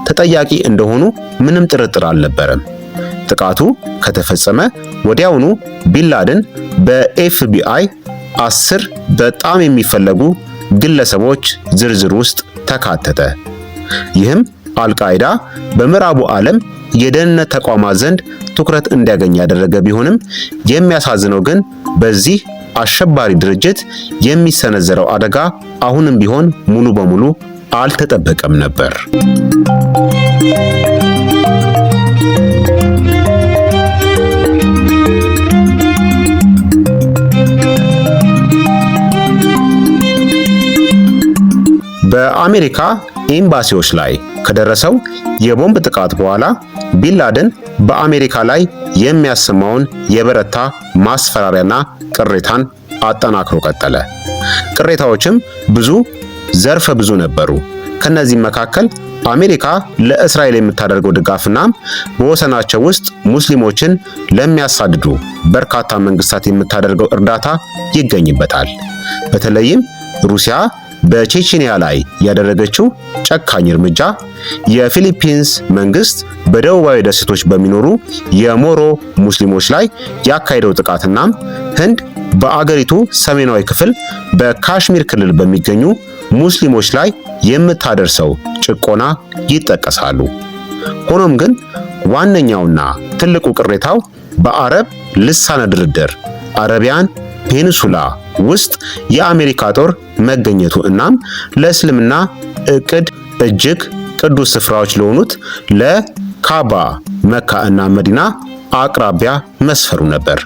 ተጠያቂ እንደሆኑ ምንም ጥርጥር አልነበረም። ጥቃቱ ከተፈጸመ ወዲያውኑ ቢንላደን በኤፍቢአይ 10 በጣም የሚፈለጉ ግለሰቦች ዝርዝር ውስጥ ተካተተ። ይህም አልቃይዳ በምዕራቡ ዓለም የደህንነት ተቋማት ዘንድ ትኩረት እንዲያገኝ ያደረገ ቢሆንም የሚያሳዝነው ግን በዚህ አሸባሪ ድርጅት የሚሰነዘረው አደጋ አሁንም ቢሆን ሙሉ በሙሉ አልተጠበቀም ነበር። በአሜሪካ ኤምባሲዎች ላይ ከደረሰው የቦምብ ጥቃት በኋላ ቢንላደን በአሜሪካ ላይ የሚያሰማውን የበረታ ማስፈራሪያና ቅሬታን አጠናክሮ ቀጠለ። ቅሬታዎችም ብዙ ዘርፈ ብዙ ነበሩ። ከነዚህም መካከል አሜሪካ ለእስራኤል የምታደርገው ድጋፍና በወሰናቸው ውስጥ ሙስሊሞችን ለሚያሳድዱ በርካታ መንግስታት የምታደርገው እርዳታ ይገኝበታል። በተለይም ሩሲያ በቼቼንያ ላይ ያደረገችው ጨካኝ እርምጃ፣ የፊሊፒንስ መንግስት በደቡባዊ ደሴቶች በሚኖሩ የሞሮ ሙስሊሞች ላይ ያካሄደው ጥቃትና ህንድ በአገሪቱ ሰሜናዊ ክፍል በካሽሚር ክልል በሚገኙ ሙስሊሞች ላይ የምታደርሰው ጭቆና ይጠቀሳሉ። ሆኖም ግን ዋነኛውና ትልቁ ቅሬታው በአረብ ልሳነ ድርድር አረቢያን ፔኒንሱላ ውስጥ የአሜሪካ ጦር መገኘቱ እናም ለእስልምና እቅድ እጅግ ቅዱስ ስፍራዎች ለሆኑት ለካባ መካ እና መዲና አቅራቢያ መስፈሩ ነበር።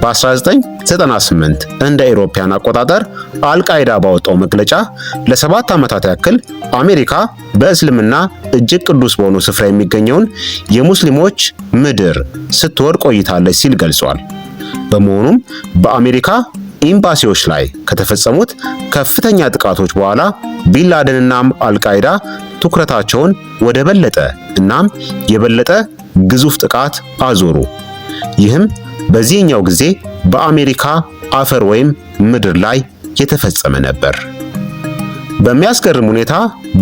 በ1998 እንደ አውሮፓውያን አቆጣጠር አልቃይዳ ባወጣው መግለጫ ለ7 ዓመታት ያክል አሜሪካ በእስልምና እጅግ ቅዱስ በሆነው ስፍራ የሚገኘውን የሙስሊሞች ምድር ስትወር ቆይታለች ሲል ገልጿል። በመሆኑም በአሜሪካ ኤምባሲዎች ላይ ከተፈጸሙት ከፍተኛ ጥቃቶች በኋላ ቢንላደንና አልቃይዳ ትኩረታቸውን ወደ በለጠ እናም የበለጠ ግዙፍ ጥቃት አዞሩ። ይህም በዚህኛው ጊዜ በአሜሪካ አፈር ወይም ምድር ላይ የተፈጸመ ነበር። በሚያስገርም ሁኔታ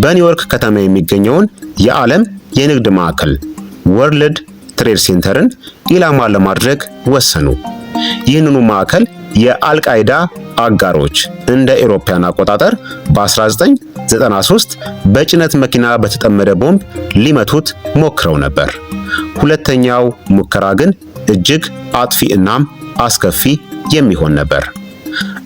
በኒውዮርክ ከተማ የሚገኘውን የዓለም የንግድ ማዕከል World Trade Center ን ኢላማ ለማድረግ ወሰኑ። ይህንኑ ማዕከል የአልቃይዳ አጋሮች እንደ አውሮፓውያን አቆጣጠር በ1993 በጭነት መኪና በተጠመደ ቦምብ ሊመቱት ሞክረው ነበር። ሁለተኛው ሙከራ ግን እጅግ አጥፊ እናም አስከፊ የሚሆን ነበር።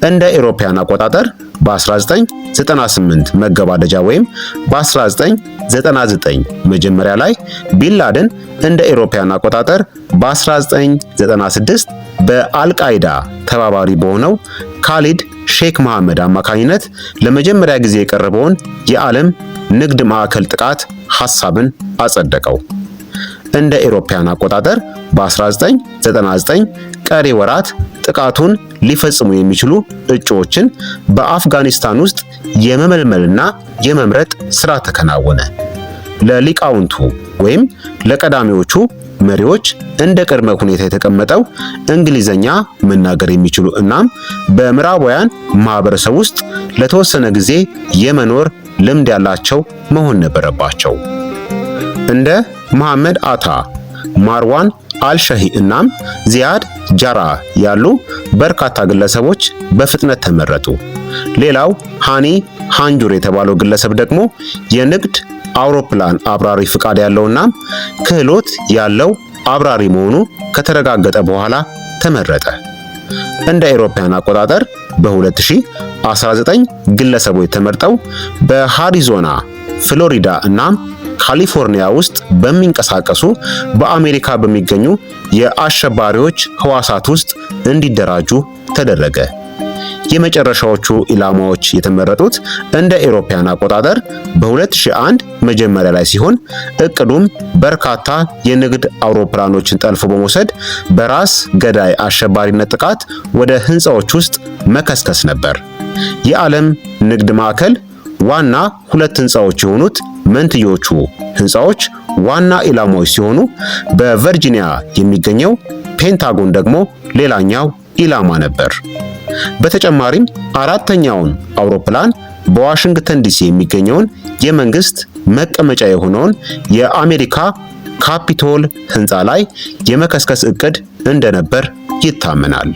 እንደ አውሮፓውያን አቆጣጠር በ1998 መገባደጃ ወይም በ1999 መጀመሪያ ላይ ቢንላደን እንደ ኤሮፓያን አቆጣጠር በ1996 በአልቃይዳ ተባባሪ በሆነው ካሊድ ሼክ መሐመድ አማካኝነት ለመጀመሪያ ጊዜ የቀረበውን የዓለም ንግድ ማዕከል ጥቃት ሐሳብን አጸደቀው። እንደ ኤሮፓያን አቆጣጠር በ1999 ቀሪ ወራት ጥቃቱን ሊፈጽሙ የሚችሉ እጩዎችን በአፍጋኒስታን ውስጥ የመመልመልና የመምረጥ ስራ ተከናወነ። ለሊቃውንቱ ወይም ለቀዳሚዎቹ መሪዎች እንደ ቅድመ ሁኔታ የተቀመጠው እንግሊዘኛ መናገር የሚችሉ እናም በምዕራባውያን ማህበረሰብ ውስጥ ለተወሰነ ጊዜ የመኖር ልምድ ያላቸው መሆን ነበረባቸው። እንደ መሐመድ አታ፣ ማርዋን አልሸሂ እናም ዚያድ ጃራ ያሉ በርካታ ግለሰቦች በፍጥነት ተመረጡ። ሌላው ሃኒ ሃንጁር የተባለው ግለሰብ ደግሞ የንግድ አውሮፕላን አብራሪ ፍቃድ ያለውና ክህሎት ያለው አብራሪ መሆኑ ከተረጋገጠ በኋላ ተመረጠ። እንደ አውሮፓውያን አቆጣጠር በ2019 ግለሰቦች ተመርጠው በአሪዞና፣ ፍሎሪዳ እናም ካሊፎርኒያ ውስጥ በሚንቀሳቀሱ በአሜሪካ በሚገኙ የአሸባሪዎች ህዋሳት ውስጥ እንዲደራጁ ተደረገ። የመጨረሻዎቹ ኢላማዎች የተመረጡት እንደ ኤሮፓያን አቆጣጠር በ2001 መጀመሪያ ላይ ሲሆን እቅዱም በርካታ የንግድ አውሮፕላኖችን ጠልፎ በመውሰድ በራስ ገዳይ አሸባሪነት ጥቃት ወደ ህንፃዎች ውስጥ መከስከስ ነበር። የዓለም ንግድ ማዕከል ዋና ሁለት ህንፃዎች የሆኑት መንትዮቹ ህንፃዎች ዋና ኢላማዎች ሲሆኑ በቨርጂኒያ የሚገኘው ፔንታጎን ደግሞ ሌላኛው ኢላማ ነበር። በተጨማሪም አራተኛውን አውሮፕላን በዋሽንግተን ዲሲ የሚገኘውን የመንግስት መቀመጫ የሆነውን የአሜሪካ ካፒቶል ህንፃ ላይ የመከስከስ እቅድ እንደነበር ይታመናል።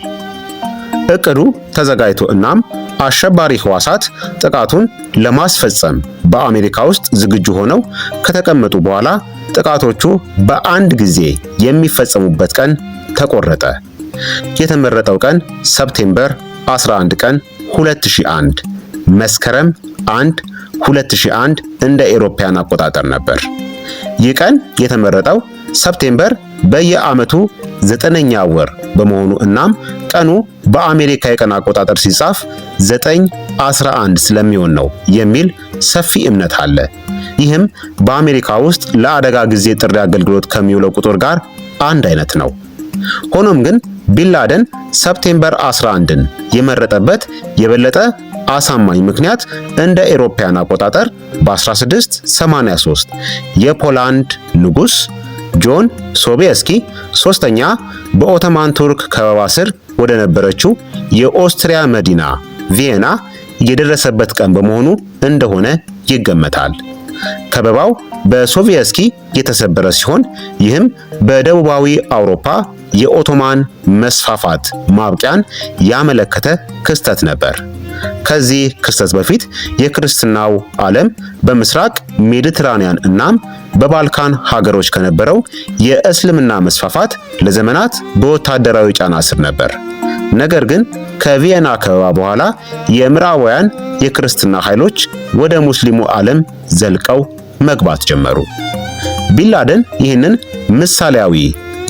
እቅዱ ተዘጋጅቶ እናም አሸባሪ ህዋሳት ጥቃቱን ለማስፈጸም በአሜሪካ ውስጥ ዝግጁ ሆነው ከተቀመጡ በኋላ ጥቃቶቹ በአንድ ጊዜ የሚፈጸሙበት ቀን ተቆረጠ። የተመረጠው ቀን September 11 ቀን 2001 መስከረም 1 2001 እንደ ኤሮፓያን አቆጣጠር ነበር። ይህ ቀን የተመረጠው September በየዓመቱ ዘጠነኛ ወር በመሆኑ እናም ቀኑ በአሜሪካ የቀን አቆጣጠር ሲጻፍ 9/11 ስለሚሆን ነው የሚል ሰፊ እምነት አለ። ይህም በአሜሪካ ውስጥ ለአደጋ ጊዜ ጥሪ አገልግሎት ከሚውለው ቁጥር ጋር አንድ አይነት ነው። ሆኖም ግን ቢንላደን September 11ን የመረጠበት የበለጠ አሳማኝ ምክንያት እንደ ኤሮፓያን አቆጣጠር በ1683 የፖላንድ ንጉስ ጆን ሶቢየስኪ ሶስተኛ በኦቶማን ቱርክ ከበባ ስር ወደ ነበረችው የኦስትሪያ መዲና ቪየና የደረሰበት ቀን በመሆኑ እንደሆነ ይገመታል። ከበባው በሶቪየስኪ የተሰበረ ሲሆን ይህም በደቡባዊ አውሮፓ የኦቶማን መስፋፋት ማብቂያን ያመለከተ ክስተት ነበር። ከዚህ ክስተት በፊት የክርስትናው ዓለም በምስራቅ ሜዲትራኒያን እናም በባልካን ሀገሮች ከነበረው የእስልምና መስፋፋት ለዘመናት በወታደራዊ ጫና ስር ነበር። ነገር ግን ከቪየና ከበባ በኋላ የምዕራባውያን የክርስትና ኃይሎች ወደ ሙስሊሙ ዓለም ዘልቀው መግባት ጀመሩ። ቢንላደን ይህንን ምሳሌያዊ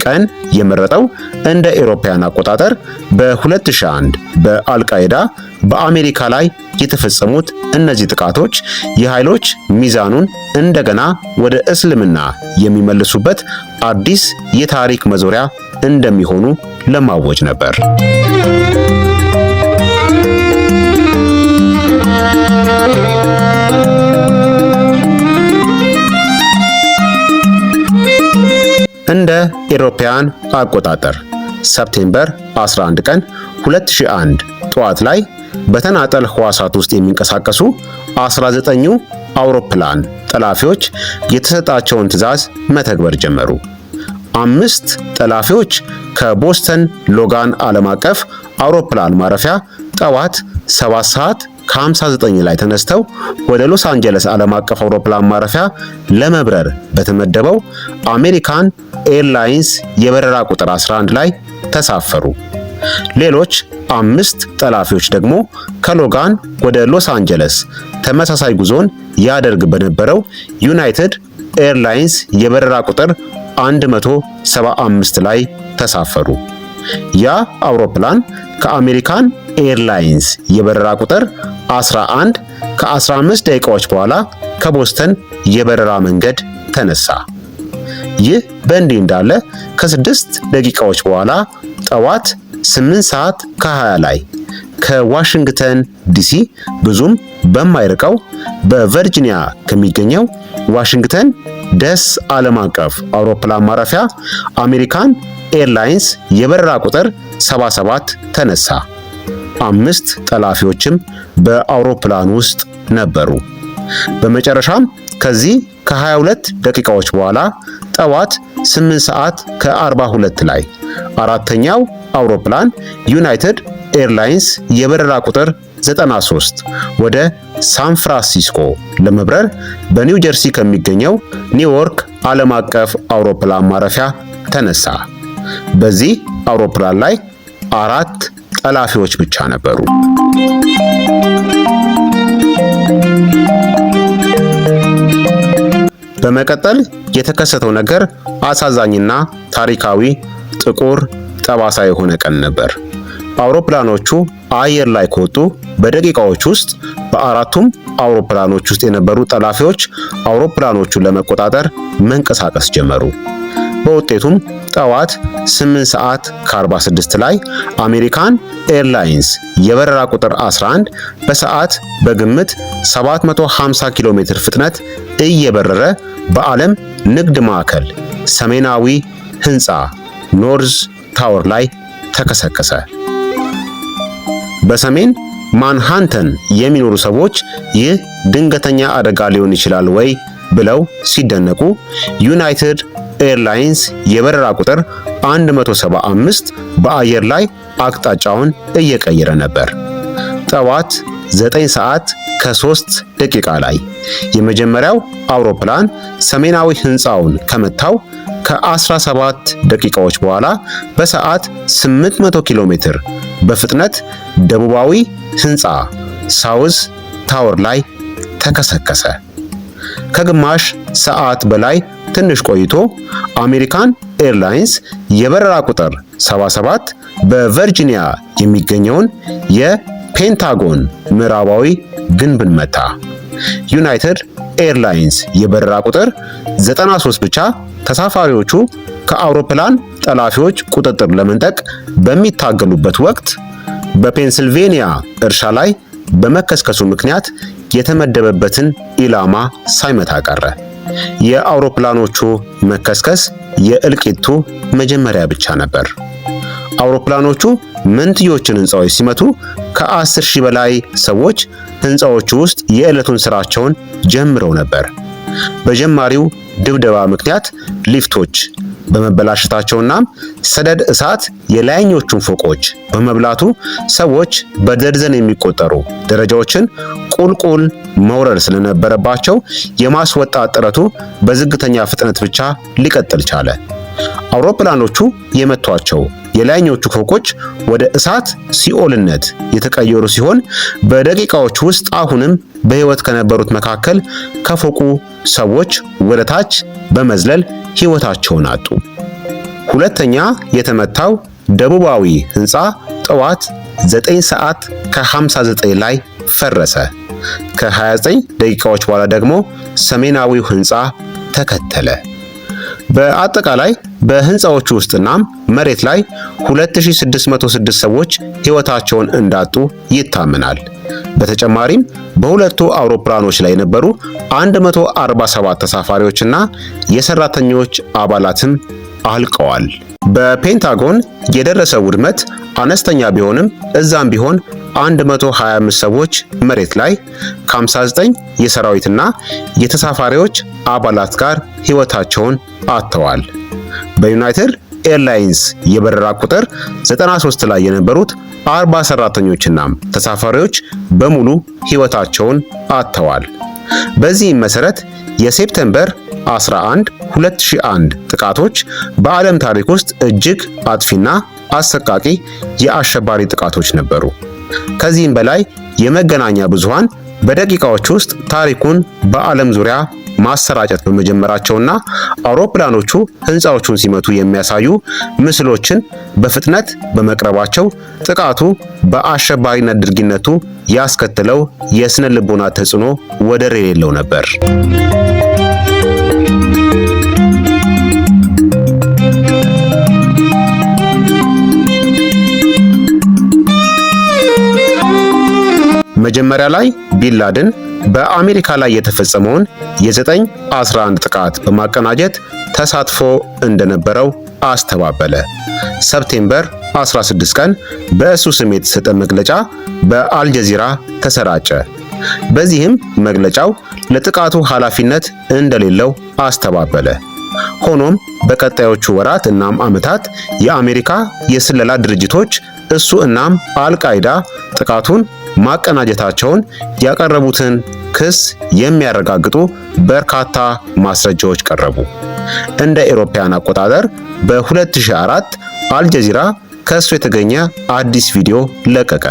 ቀን የመረጠው እንደ ኤሮፓያን አቆጣጠር በ2001 በአልቃይዳ በአሜሪካ ላይ የተፈጸሙት እነዚህ ጥቃቶች የኃይሎች ሚዛኑን እንደገና ወደ እስልምና የሚመልሱበት አዲስ የታሪክ መዞሪያ እንደሚሆኑ ለማወጅ ነበር። እንደ ኤሮፓያን አቆጣጠር September 11 ቀን 2001 ጠዋት ላይ በተናጠል ህዋሳት ውስጥ የሚንቀሳቀሱ 19ኙ አውሮፕላን ጠላፊዎች የተሰጣቸውን ትዕዛዝ መተግበር ጀመሩ። አምስት ጠላፊዎች ከቦስተን ሎጋን ዓለም አቀፍ አውሮፕላን ማረፊያ ጠዋት 7 ሰዓት ከ59 ላይ ተነስተው ወደ ሎስ አንጀለስ ዓለም አቀፍ አውሮፕላን ማረፊያ ለመብረር በተመደበው አሜሪካን ኤርላይንስ የበረራ ቁጥር 11 ላይ ተሳፈሩ። ሌሎች 5 ጠላፊዎች ደግሞ ከሎጋን ወደ ሎስ አንጀለስ ተመሳሳይ ጉዞን ያደርግ በነበረው ዩናይትድ ኤርላይንስ የበረራ ቁጥር 175 ላይ ተሳፈሩ። ያ አውሮፕላን ከአሜሪካን ኤርላይንስ የበረራ ቁጥር 11 ከ15 ደቂቃዎች በኋላ ከቦስተን የበረራ መንገድ ተነሳ። ይህ በእንዲህ እንዳለ ከ6 ደቂቃዎች በኋላ ጠዋት 8 ሰዓት ከ20 ላይ ከዋሽንግተን ዲሲ ብዙም በማይርቀው በቨርጂኒያ ከሚገኘው ዋሽንግተን ደለስ ዓለም አቀፍ አውሮፕላን ማረፊያ አሜሪካን ኤርላይንስ የበረራ ቁጥር 77 ተነሳ። አምስት ጠላፊዎችም በአውሮፕላን ውስጥ ነበሩ። በመጨረሻም ከዚህ ከ22 ደቂቃዎች በኋላ ጠዋት 8 ሰዓት ከ42 ላይ አራተኛው አውሮፕላን ዩናይትድ ኤርላይንስ የበረራ ቁጥር 93 ወደ ሳን ፍራንሲስኮ ለመብረር በኒው ጀርሲ ከሚገኘው ኒውዮርክ ዓለም አቀፍ አውሮፕላን ማረፊያ ተነሳ። በዚህ አውሮፕላን ላይ አራት ጠላፊዎች ብቻ ነበሩ። በመቀጠል የተከሰተው ነገር አሳዛኝና ታሪካዊ ጥቁር ጠባሳ የሆነ ቀን ነበር። አውሮፕላኖቹ አየር ላይ ከወጡ በደቂቃዎች ውስጥ በአራቱም አውሮፕላኖች ውስጥ የነበሩ ጠላፊዎች አውሮፕላኖቹን ለመቆጣጠር መንቀሳቀስ ጀመሩ። በውጤቱም ጠዋት 8 ሰዓት ከ46 ላይ አሜሪካን ኤርላይንስ የበረራ ቁጥር 11 በሰዓት በግምት 750 ኪሎ ሜትር ፍጥነት እየበረረ በዓለም ንግድ ማዕከል ሰሜናዊ ህንፃ North Tower ላይ ተከሰከሰ። በሰሜን ማንሃተን የሚኖሩ ሰዎች ይህ ድንገተኛ አደጋ ሊሆን ይችላል ወይ ብለው ሲደነቁ፣ ዩናይትድ ኤርላይንስ የበረራ ቁጥር 175 በአየር ላይ አቅጣጫውን እየቀየረ ነበር። ጠዋት 9 ሰዓት ከ3 ደቂቃ ላይ የመጀመሪያው አውሮፕላን ሰሜናዊ ህንፃውን ከመታው ከ17 ደቂቃዎች በኋላ በሰዓት 800 ኪሎ ሜትር በፍጥነት ደቡባዊ ህንፃ South Tower ላይ ተከሰከሰ። ከግማሽ ሰዓት በላይ ትንሽ ቆይቶ አሜሪካን ኤርላይንስ የበረራ ቁጥር 77 በቨርጂኒያ የሚገኘውን የፔንታጎን ምዕራባዊ ግንብን መታ። ዩናይትድ ኤርላይንስ የበረራ ቁጥር 93 ብቻ ተሳፋሪዎቹ ከአውሮፕላን ጠላፊዎች ቁጥጥር ለመንጠቅ በሚታገሉበት ወቅት በፔንስልቬንያ እርሻ ላይ በመከስከሱ ምክንያት የተመደበበትን ኢላማ ሳይመታ ቀረ። የአውሮፕላኖቹ መከስከስ የእልቂቱ መጀመሪያ ብቻ ነበር። አውሮፕላኖቹ መንትዮችን ህንፃዎች ሲመቱ ከ10,000 በላይ ሰዎች ህንፃዎቹ ውስጥ የዕለቱን ስራቸውን ጀምረው ነበር። በጀማሪው ድብደባ ምክንያት ሊፍቶች በመበላሸታቸውና ሰደድ እሳት የላይኞቹን ፎቆች በመብላቱ ሰዎች በደርዘን የሚቆጠሩ ደረጃዎችን ቁልቁል መውረድ ስለነበረባቸው የማስወጣት ጥረቱ በዝግተኛ ፍጥነት ብቻ ሊቀጥል ቻለ። አውሮፕላኖቹ የመቷቸው የላይኞቹ ፎቆች ወደ እሳት ሲኦልነት የተቀየሩ ሲሆን በደቂቃዎች ውስጥ አሁንም በሕይወት ከነበሩት መካከል ከፎቁ ሰዎች ወደ ታች በመዝለል ሕይወታቸውን አጡ። ሁለተኛ የተመታው ደቡባዊ ህንፃ ጠዋት 9 ሰዓት ከ59 ላይ ፈረሰ። ከ29 ደቂቃዎች በኋላ ደግሞ ሰሜናዊው ህንፃ ተከተለ። በአጠቃላይ በህንፃዎቹ ውስጥና መሬት ላይ 2606 ሰዎች ሕይወታቸውን እንዳጡ ይታመናል። በተጨማሪም በሁለቱ አውሮፕላኖች ላይ የነበሩ 147 ተሳፋሪዎችና የሰራተኞች አባላትም አልቀዋል። በፔንታጎን የደረሰው ውድመት አነስተኛ ቢሆንም እዛም ቢሆን 125 ሰዎች መሬት ላይ ከ59 የሰራዊትና የተሳፋሪዎች አባላት ጋር ሕይወታቸውን አጥተዋል። በዩናይትድ ኤርላይንስ የበረራ ቁጥር 93 ላይ የነበሩት 40 ሰራተኞችና ተሳፋሪዎች በሙሉ ሕይወታቸውን አጥተዋል። በዚህም መሰረት የ September 11 2001 ጥቃቶች በዓለም ታሪክ ውስጥ እጅግ አጥፊና አሰቃቂ የአሸባሪ ጥቃቶች ነበሩ። ከዚህም በላይ የመገናኛ ብዙሃን በደቂቃዎች ውስጥ ታሪኩን በዓለም ዙሪያ ማሰራጨት በመጀመራቸውና አውሮፕላኖቹ ሕንፃዎቹን ሲመቱ የሚያሳዩ ምስሎችን በፍጥነት በመቅረባቸው ጥቃቱ በአሸባሪነት ድርጊነቱ ያስከተለው የስነ ልቦና ተጽዕኖ ወደር የሌለው ነበር። መጀመሪያ ላይ ቢንላደን በአሜሪካ ላይ የተፈጸመውን የ9/11 ጥቃት በማቀናጀት ተሳትፎ እንደነበረው አስተባበለ። September 16 ቀን በእሱ ስም የተሰጠ መግለጫ በአልጀዚራ ተሰራጨ። በዚህም መግለጫው ለጥቃቱ ኃላፊነት እንደሌለው አስተባበለ። ሆኖም በቀጣዮቹ ወራት እናም ዓመታት የአሜሪካ የስለላ ድርጅቶች እሱ እናም አልቃይዳ ጥቃቱን ማቀናጀታቸውን ያቀረቡትን ክስ የሚያረጋግጡ በርካታ ማስረጃዎች ቀረቡ። እንደ አውሮፓውያን አቆጣጠር በ2004 አልጀዚራ ከእሱ የተገኘ አዲስ ቪዲዮ ለቀቀ።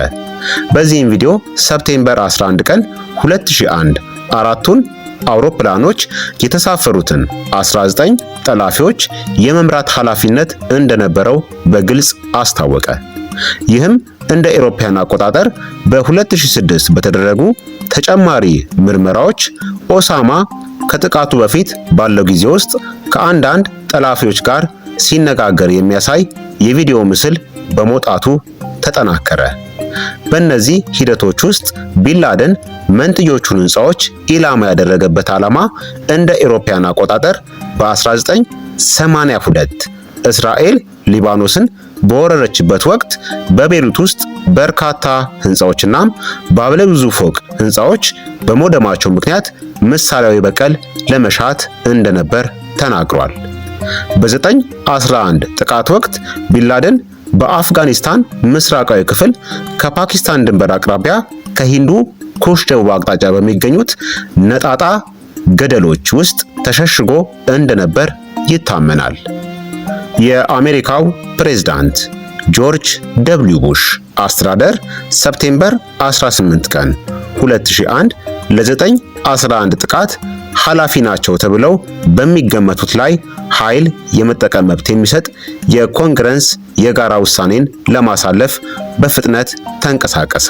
በዚህም ቪዲዮ September 11 ቀን 2001 አራቱን አውሮፕላኖች የተሳፈሩትን 19 ጠላፊዎች የመምራት ኃላፊነት እንደነበረው በግልጽ አስታወቀ። ይህም እንደ አውሮፓውያን አቆጣጠር በ2006 በተደረጉ ተጨማሪ ምርመራዎች ኦሳማ ከጥቃቱ በፊት ባለው ጊዜ ውስጥ ከአንዳንድ ጠላፊዎች ጋር ሲነጋገር የሚያሳይ የቪዲዮ ምስል በመውጣቱ ተጠናከረ። በእነዚህ ሂደቶች ውስጥ ቢንላደን መንትዮቹን ሕንፃዎች ኢላማ ያደረገበት ዓላማ እንደ አውሮፓውያን አቆጣጠር በ1982 እስራኤል ሊባኖስን በወረረችበት ወቅት በቤሩት ውስጥ በርካታ ሕንፃዎችና ባለብዙ ፎቅ ሕንፃዎች በመውደማቸው ምክንያት ምሳሌያዊ በቀል ለመሻት እንደነበር ተናግሯል። በ9/11 ጥቃት ወቅት ቢንላደን በአፍጋኒስታን ምስራቃዊ ክፍል ከፓኪስታን ድንበር አቅራቢያ ከሂንዱ ኩሽ ደቡብ አቅጣጫ በሚገኙት ነጣጣ ገደሎች ውስጥ ተሸሽጎ እንደነበር ይታመናል። የአሜሪካው ፕሬዝዳንት ጆርጅ ደብሊው ቡሽ አስተዳደር September 18 ቀን 2001 ለ9/11 ጥቃት ኃላፊ ናቸው ተብለው በሚገመቱት ላይ ኃይል የመጠቀም መብት የሚሰጥ የኮንግረስ የጋራ ውሳኔን ለማሳለፍ በፍጥነት ተንቀሳቀሰ።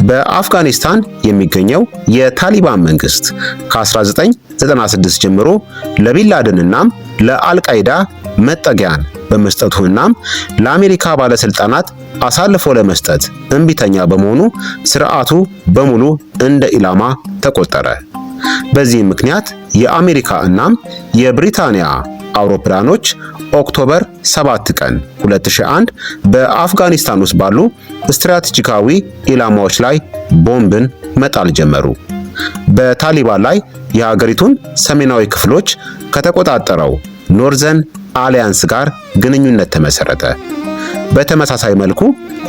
በአፍጋኒስታን የሚገኘው የታሊባን መንግስት ከ1996 ጀምሮ ለቢንላደን እናም ለአልቃይዳ መጠጊያን በመስጠቱ እናም ለአሜሪካ ባለስልጣናት አሳልፎ ለመስጠት እምቢተኛ በመሆኑ ስርዓቱ በሙሉ እንደ ኢላማ ተቆጠረ። በዚህም ምክንያት የአሜሪካ እናም የብሪታንያ አውሮፕላኖች October 7 ቀን 2001 በአፍጋኒስታን ውስጥ ባሉ ስትራቴጂካዊ ኢላማዎች ላይ ቦምብን መጣል ጀመሩ። በታሊባን ላይ የሀገሪቱን ሰሜናዊ ክፍሎች ከተቆጣጠረው Northern Alliance ጋር ግንኙነት ተመሰረተ። በተመሳሳይ መልኩ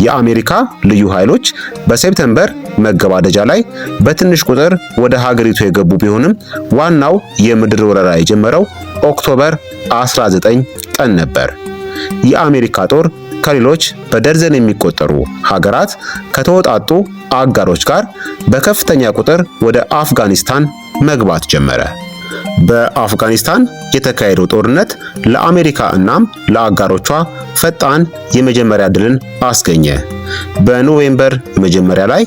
የአሜሪካ ልዩ ኃይሎች በ September መገባደጃ ላይ በትንሽ ቁጥር ወደ ሀገሪቱ የገቡ ቢሆንም ዋናው የምድር ወረራ የጀመረው October 19 ቀን ነበር። የአሜሪካ ጦር ከሌሎች በደርዘን የሚቆጠሩ ሀገራት ከተወጣጡ አጋሮች ጋር በከፍተኛ ቁጥር ወደ አፍጋኒስታን መግባት ጀመረ። በአፍጋኒስታን የተካሄደው ጦርነት ለአሜሪካ እናም ለአጋሮቿ ፈጣን የመጀመሪያ ድልን አስገኘ። በ November መጀመሪያ ላይ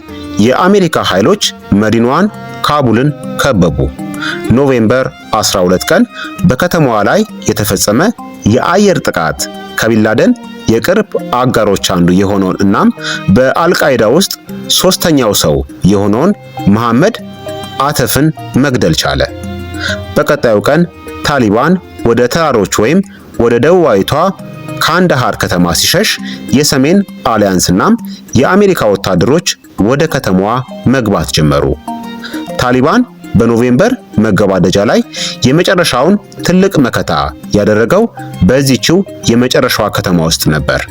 የአሜሪካ ኃይሎች መዲናዋን ካቡልን ከበቡ። November 12 ቀን በከተማዋ ላይ የተፈጸመ የአየር ጥቃት ከቢንላደን የቅርብ አጋሮች አንዱ የሆነውን እናም በአልቃይዳ ውስጥ ሶስተኛው ሰው የሆነውን መሐመድ አተፍን መግደል ቻለ። በቀጣዩ ቀን ታሊባን ወደ ተራሮች ወይም ወደ ደቡባዊቷ ካንዳሃር ከተማ ሲሸሽ የሰሜን Alliance እናም የአሜሪካ ወታደሮች ወደ ከተማዋ መግባት ጀመሩ። ታሊባን በ November መገባደጃ ላይ የመጨረሻውን ትልቅ መከታ ያደረገው በዚህችው የመጨረሻዋ ከተማ ውስጥ ነበር።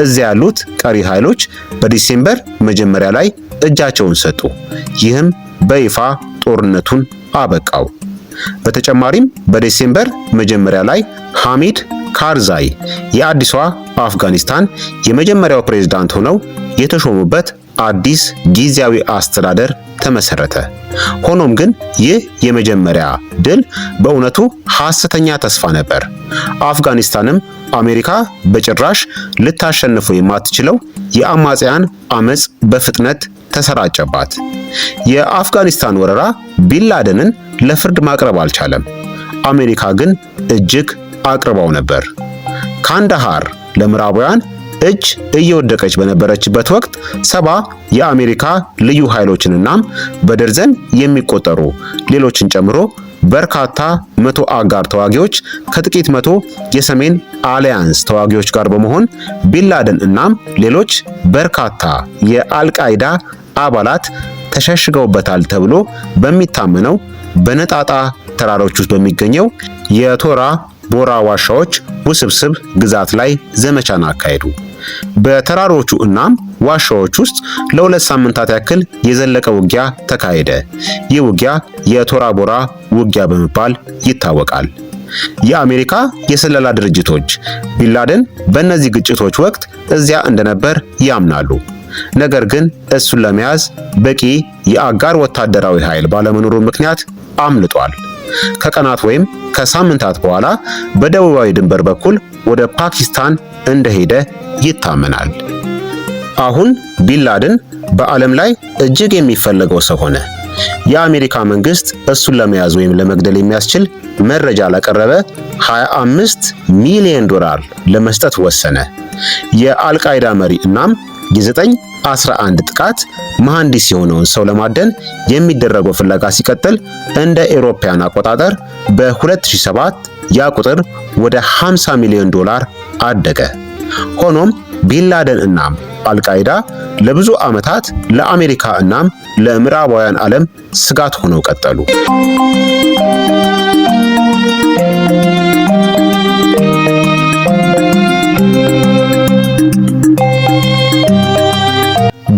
እዚያ ያሉት ቀሪ ኃይሎች በ December መጀመሪያ ላይ እጃቸውን ሰጡ። ይህም በይፋ ጦርነቱን አበቃው። በተጨማሪም በ December መጀመሪያ ላይ ሐሚድ ካርዛይ የአዲሷ አፍጋኒስታን የመጀመሪያው ፕሬዝዳንት ሆነው የተሾሙበት አዲስ ጊዜያዊ አስተዳደር ተመሰረተ። ሆኖም ግን ይህ የመጀመሪያ ድል በእውነቱ ሐሰተኛ ተስፋ ነበር። አፍጋኒስታንም አሜሪካ በጭራሽ ልታሸንፈው የማትችለው የአማጽያን አመጽ በፍጥነት ተሰራጨባት። የአፍጋኒስታን ወረራ ቢንላደንን ለፍርድ ማቅረብ አልቻለም። አሜሪካ ግን እጅግ አቅርባው ነበር። ካንዳሃር ለምዕራባውያን እጅ እየወደቀች በነበረችበት ወቅት 70 የአሜሪካ ልዩ ኃይሎችንና በደርዘን የሚቆጠሩ ሌሎችን ጨምሮ በርካታ መቶ አጋር ተዋጊዎች ከጥቂት መቶ የሰሜን አሊያንስ ተዋጊዎች ጋር በመሆን ቢንላደን እናም ሌሎች በርካታ የአልቃይዳ አባላት ተሸሽገውበታል ተብሎ በሚታመነው በነጣጣ ተራሮች ውስጥ በሚገኘው የቶራ ቦራ ዋሻዎች ውስብስብ ግዛት ላይ ዘመቻን አካሄዱ። በተራሮቹ እናም ዋሻዎች ውስጥ ለ2 ሳምንታት ያክል የዘለቀ ውጊያ ተካሄደ። ይህ ውጊያ የቶራ ቦራ ውጊያ በመባል ይታወቃል። የአሜሪካ የስለላ ድርጅቶች ቢንላደን በእነዚህ ግጭቶች ወቅት እዚያ እንደነበር ያምናሉ። ነገር ግን እሱን ለመያዝ በቂ የአጋር ወታደራዊ ኃይል ባለመኖሩ ምክንያት አምልጧል። ከቀናት ወይም ከሳምንታት በኋላ በደቡባዊ ድንበር በኩል ወደ ፓኪስታን እንደሄደ ይታመናል። አሁን ቢንላደን በዓለም ላይ እጅግ የሚፈለገው ሰው ሆነ። የአሜሪካ መንግስት እሱን ለመያዝ ወይም ለመግደል የሚያስችል መረጃ ላቀረበ 25 ሚሊዮን ዶላር ለመስጠት ወሰነ። የአልቃይዳ መሪ እናም የ9/11 ጥቃት መሐንዲስ የሆነውን ሰው ለማደን የሚደረገው ፍለጋ ሲቀጥል እንደ ኤሮፓያን አቆጣጠር በ2007 ያ ቁጥር ወደ 50 ሚሊዮን ዶላር አደገ። ሆኖም ቢንላደን እናም አልቃይዳ ለብዙ ዓመታት ለአሜሪካ እናም ለምዕራባውያን ዓለም ስጋት ሆነው ቀጠሉ።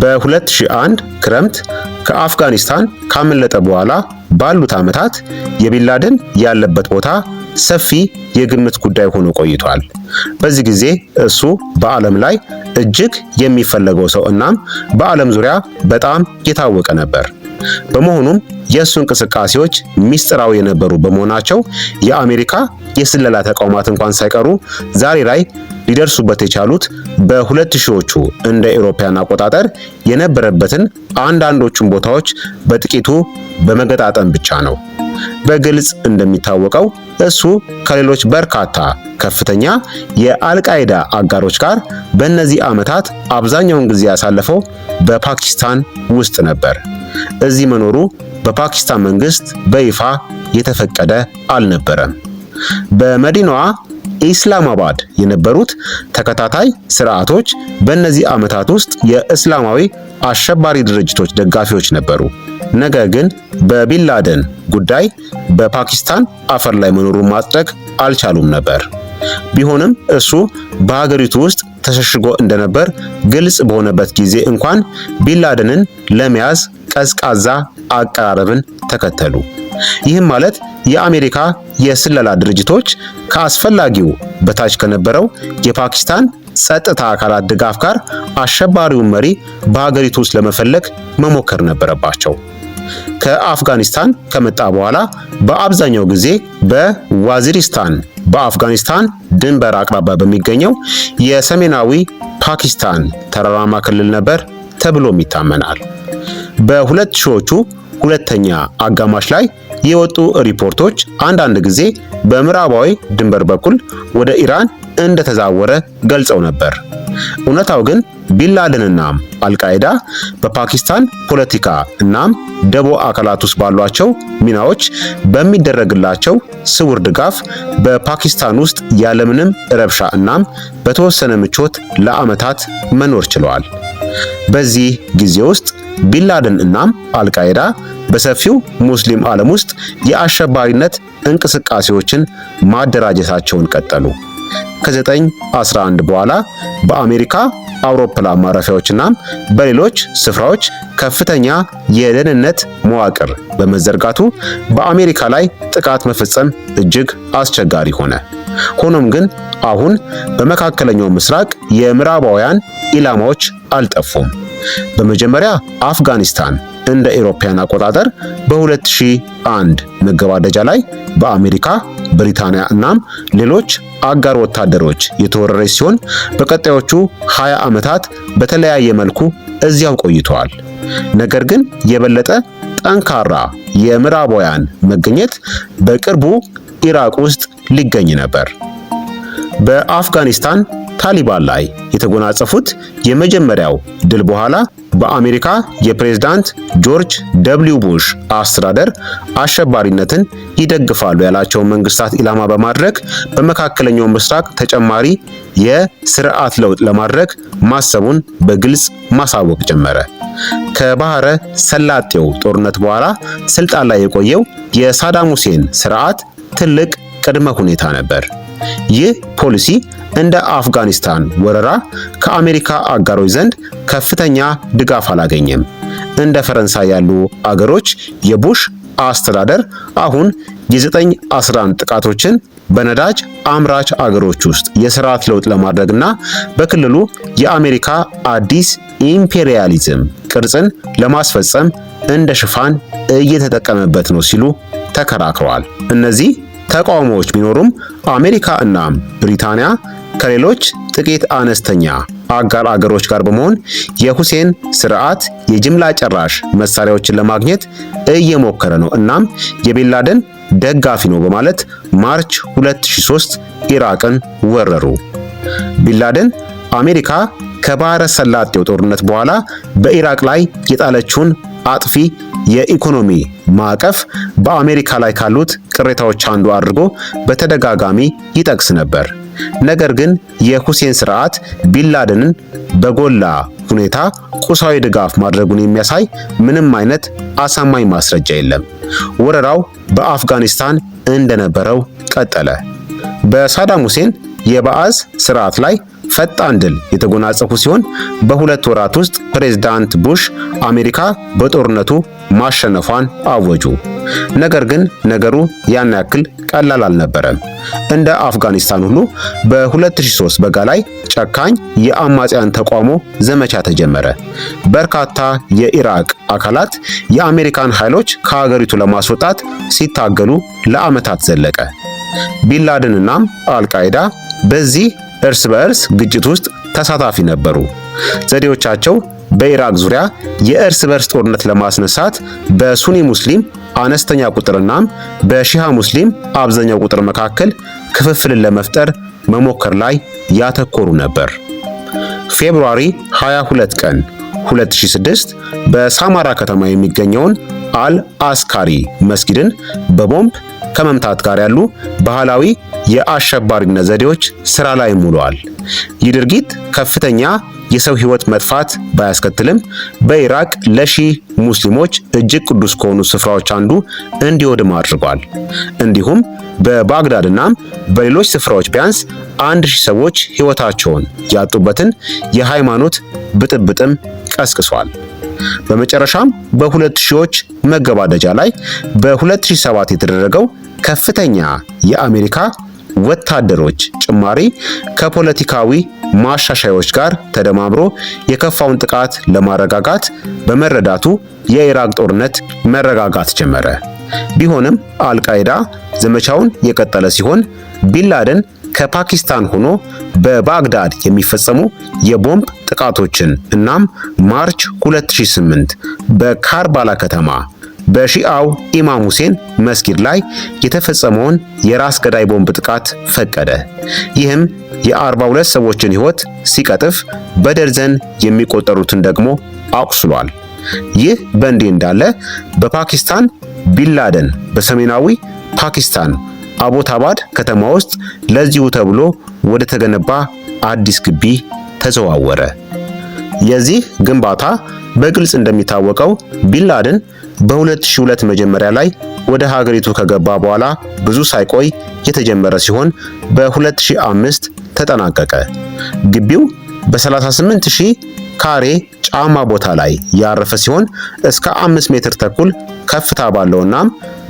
በ2001 ክረምት ከአፍጋኒስታን ካመለጠ በኋላ ባሉት ዓመታት የቢንላደን ያለበት ቦታ ሰፊ የግምት ጉዳይ ሆኖ ቆይቷል። በዚህ ጊዜ እሱ በዓለም ላይ እጅግ የሚፈለገው ሰው እናም በዓለም ዙሪያ በጣም የታወቀ ነበር። በመሆኑም የእሱ እንቅስቃሴዎች ሚስጥራዊ የነበሩ በመሆናቸው የአሜሪካ የስለላ ተቋማት እንኳን ሳይቀሩ ዛሬ ላይ ሊደርሱበት የቻሉት በሁለት ሺዎቹ እንደ ኤሮፓያን አቆጣጠር የነበረበትን አንዳንዶቹን ቦታዎች በጥቂቱ በመገጣጠም ብቻ ነው። በግልጽ እንደሚታወቀው እሱ ከሌሎች በርካታ ከፍተኛ የአልቃይዳ አጋሮች ጋር በእነዚህ ዓመታት አብዛኛውን ጊዜ ያሳለፈው በፓኪስታን ውስጥ ነበር። እዚህ መኖሩ በፓኪስታን መንግስት በይፋ የተፈቀደ አልነበረም። በመዲናዋ ኢስላማባድ የነበሩት ተከታታይ ስርዓቶች በእነዚህ ዓመታት ውስጥ የእስላማዊ አሸባሪ ድርጅቶች ደጋፊዎች ነበሩ። ነገር ግን በቢንላደን ጉዳይ በፓኪስታን አፈር ላይ መኖሩን ማጽደቅ አልቻሉም ነበር። ቢሆንም እሱ በሀገሪቱ ውስጥ ተሸሽጎ እንደነበር ግልጽ በሆነበት ጊዜ እንኳን ቢንላደንን ለመያዝ ቀዝቃዛ አቀራረብን ተከተሉ። ይህም ማለት የአሜሪካ የስለላ ድርጅቶች ከአስፈላጊው በታች ከነበረው የፓኪስታን ጸጥታ አካላት ድጋፍ ጋር አሸባሪውን መሪ በሀገሪቱ ውስጥ ለመፈለግ መሞከር ነበረባቸው። ከአፍጋኒስታን ከመጣ በኋላ በአብዛኛው ጊዜ በዋዚሪስታን በአፍጋኒስታን ድንበር አቅራቢያ በሚገኘው የሰሜናዊ ፓኪስታን ተራራማ ክልል ነበር ተብሎም ይታመናል። በሁለት ሺዎቹ ሁለተኛ አጋማሽ ላይ የወጡ ሪፖርቶች አንዳንድ ጊዜ በምዕራባዊ ድንበር በኩል ወደ ኢራን እንደተዛወረ ገልጸው ነበር። እውነታው ግን ቢንላደንና አልቃይዳ በፓኪስታን ፖለቲካ እናም ደቦ አካላት ውስጥ ባሏቸው ሚናዎች በሚደረግላቸው ስውር ድጋፍ በፓኪስታን ውስጥ ያለምንም ረብሻ እናም በተወሰነ ምቾት ለዓመታት መኖር ችለዋል። በዚህ ጊዜ ውስጥ ቢንላደን እናም አልቃይዳ በሰፊው ሙስሊም ዓለም ውስጥ የአሸባሪነት እንቅስቃሴዎችን ማደራጀታቸውን ቀጠሉ። ከ9/11 በኋላ በአሜሪካ አውሮፕላን ማረፊያዎችና በሌሎች ስፍራዎች ከፍተኛ የደህንነት መዋቅር በመዘርጋቱ በአሜሪካ ላይ ጥቃት መፈጸም እጅግ አስቸጋሪ ሆነ። ሆኖም ግን አሁን በመካከለኛው ምስራቅ የምዕራባውያን ኢላማዎች አልጠፉም። በመጀመሪያ አፍጋኒስታን እንደ አውሮፓውያን አቆጣጠር በ2001 መገባደጃ ላይ በአሜሪካ፣ ብሪታንያ እናም ሌሎች አጋር ወታደሮች የተወረረች ሲሆን በቀጣዮቹ 20 ዓመታት በተለያየ መልኩ እዚያው ቆይተዋል። ነገር ግን የበለጠ ጠንካራ የምዕራባውያን መገኘት በቅርቡ ኢራቅ ውስጥ ሊገኝ ነበር። በአፍጋኒስታን ታሊባን ላይ የተጎናጸፉት የመጀመሪያው ድል በኋላ በአሜሪካ የፕሬዝዳንት ጆርጅ ደብሊው ቡሽ አስተዳደር አሸባሪነትን ይደግፋሉ ያላቸውን መንግስታት ኢላማ በማድረግ በመካከለኛው ምስራቅ ተጨማሪ የስርዓት ለውጥ ለማድረግ ማሰቡን በግልጽ ማሳወቅ ጀመረ። ከባህረ ሰላጤው ጦርነት በኋላ ስልጣን ላይ የቆየው የሳዳም ሁሴን ስርዓት ትልቅ ቅድመ ሁኔታ ነበር። ይህ ፖሊሲ እንደ አፍጋኒስታን ወረራ ከአሜሪካ አጋሮች ዘንድ ከፍተኛ ድጋፍ አላገኘም። እንደ ፈረንሳይ ያሉ አገሮች የቡሽ አስተዳደር አሁን የ9/11 ጥቃቶችን በነዳጅ አምራች አገሮች ውስጥ የስርዓት ለውጥ ለማድረግና በክልሉ የአሜሪካ አዲስ ኢምፔሪያሊዝም ቅርጽን ለማስፈጸም እንደ ሽፋን እየተጠቀመበት ነው ሲሉ ተከራክረዋል። እነዚህ ተቃውሞዎች ቢኖሩም አሜሪካ እና ብሪታንያ ከሌሎች ጥቂት አነስተኛ አጋር አገሮች ጋር በመሆን የሁሴን ስርዓት የጅምላ ጨራሽ መሳሪያዎችን ለማግኘት እየሞከረ ነው፣ እናም የቢንላደን ደጋፊ ነው በማለት ማርች 2003 ኢራቅን ወረሩ። ቢንላደን አሜሪካ ከባህረ ሰላጤው ጦርነት በኋላ በኢራቅ ላይ የጣለችውን አጥፊ የኢኮኖሚ ማዕቀፍ በአሜሪካ ላይ ካሉት ቅሬታዎች አንዱ አድርጎ በተደጋጋሚ ይጠቅስ ነበር። ነገር ግን የሁሴን ስርዓት ቢንላደንን በጎላ ሁኔታ ቁሳዊ ድጋፍ ማድረጉን የሚያሳይ ምንም አይነት አሳማኝ ማስረጃ የለም። ወረራው በአፍጋኒስታን እንደነበረው ቀጠለ። በሳዳም ሁሴን የባዓዝ ስርዓት ላይ ፈጣን ድል የተጎናጸፉ ሲሆን በ2 ወራት ውስጥ ፕሬዝዳንት ቡሽ አሜሪካ በጦርነቱ ማሸነፏን አወጁ። ነገር ግን ነገሩ ያን ያክል ቀላል አልነበረም። እንደ አፍጋኒስታን ሁሉ በ2003 በጋ ላይ ጨካኝ የአማጽያን ተቃውሞ ዘመቻ ተጀመረ። በርካታ የኢራቅ አካላት የአሜሪካን ኃይሎች ከሀገሪቱ ለማስወጣት ሲታገሉ ለዓመታት ዘለቀ። ቢንላደንና አልቃይዳ በዚህ እርስ በእርስ ግጭት ውስጥ ተሳታፊ ነበሩ። ዘዴዎቻቸው በኢራቅ ዙሪያ የእርስ በርስ ጦርነት ለማስነሳት በሱኒ ሙስሊም አነስተኛ ቁጥርና በሺሃ ሙስሊም አብዛኛው ቁጥር መካከል ክፍፍልን ለመፍጠር መሞከር ላይ ያተኮሩ ነበር። February 22 ቀን 2006 በሳማራ ከተማ የሚገኘውን አል አስካሪ መስጊድን በቦምብ ከመምታት ጋር ያሉ ባህላዊ የአሸባሪነት ዘዴዎች ስራ ላይ ውለዋል። ይህ ድርጊት ከፍተኛ የሰው ሕይወት መጥፋት ባያስከትልም በኢራቅ ለሺህ ሙስሊሞች እጅግ ቅዱስ ከሆኑ ስፍራዎች አንዱ እንዲወድም አድርጓል። እንዲሁም በባግዳድና በሌሎች ስፍራዎች ቢያንስ 1000 ሰዎች ሕይወታቸውን ያጡበትን የሃይማኖት ብጥብጥም ቀስቅሷል። በመጨረሻም በሁለት ሺዎች መገባደጃ ላይ በ2007 የተደረገው ከፍተኛ የአሜሪካ ወታደሮች ጭማሪ ከፖለቲካዊ ማሻሻያዎች ጋር ተደማምሮ የከፋውን ጥቃት ለማረጋጋት በመረዳቱ የኢራቅ ጦርነት መረጋጋት ጀመረ። ቢሆንም አልቃይዳ ዘመቻውን የቀጠለ ሲሆን ቢንላደን ከፓኪስታን ሆኖ በባግዳድ የሚፈጸሙ የቦምብ ጥቃቶችን እናም ማርች 2008 በካርባላ ከተማ በሺአው ኢማም ሁሴን መስጊድ ላይ የተፈጸመውን የራስ ገዳይ ቦምብ ጥቃት ፈቀደ። ይህም የ42 ሰዎችን ሕይወት ሲቀጥፍ በደርዘን የሚቆጠሩትን ደግሞ አቁስሏል። ይህ በእንዲህ እንዳለ በፓኪስታን ቢንላደን በሰሜናዊ ፓኪስታን አቦታባድ ከተማ ውስጥ ለዚሁ ተብሎ ወደ ተገነባ አዲስ ግቢ ተዘዋወረ። የዚህ ግንባታ በግልጽ እንደሚታወቀው ቢንላደን በ2002 መጀመሪያ ላይ ወደ ሀገሪቱ ከገባ በኋላ ብዙ ሳይቆይ የተጀመረ ሲሆን በ2005 ተጠናቀቀ። ግቢው በ38,000 ካሬ ጫማ ቦታ ላይ ያረፈ ሲሆን እስከ 5 ሜትር ተኩል ከፍታ ባለውና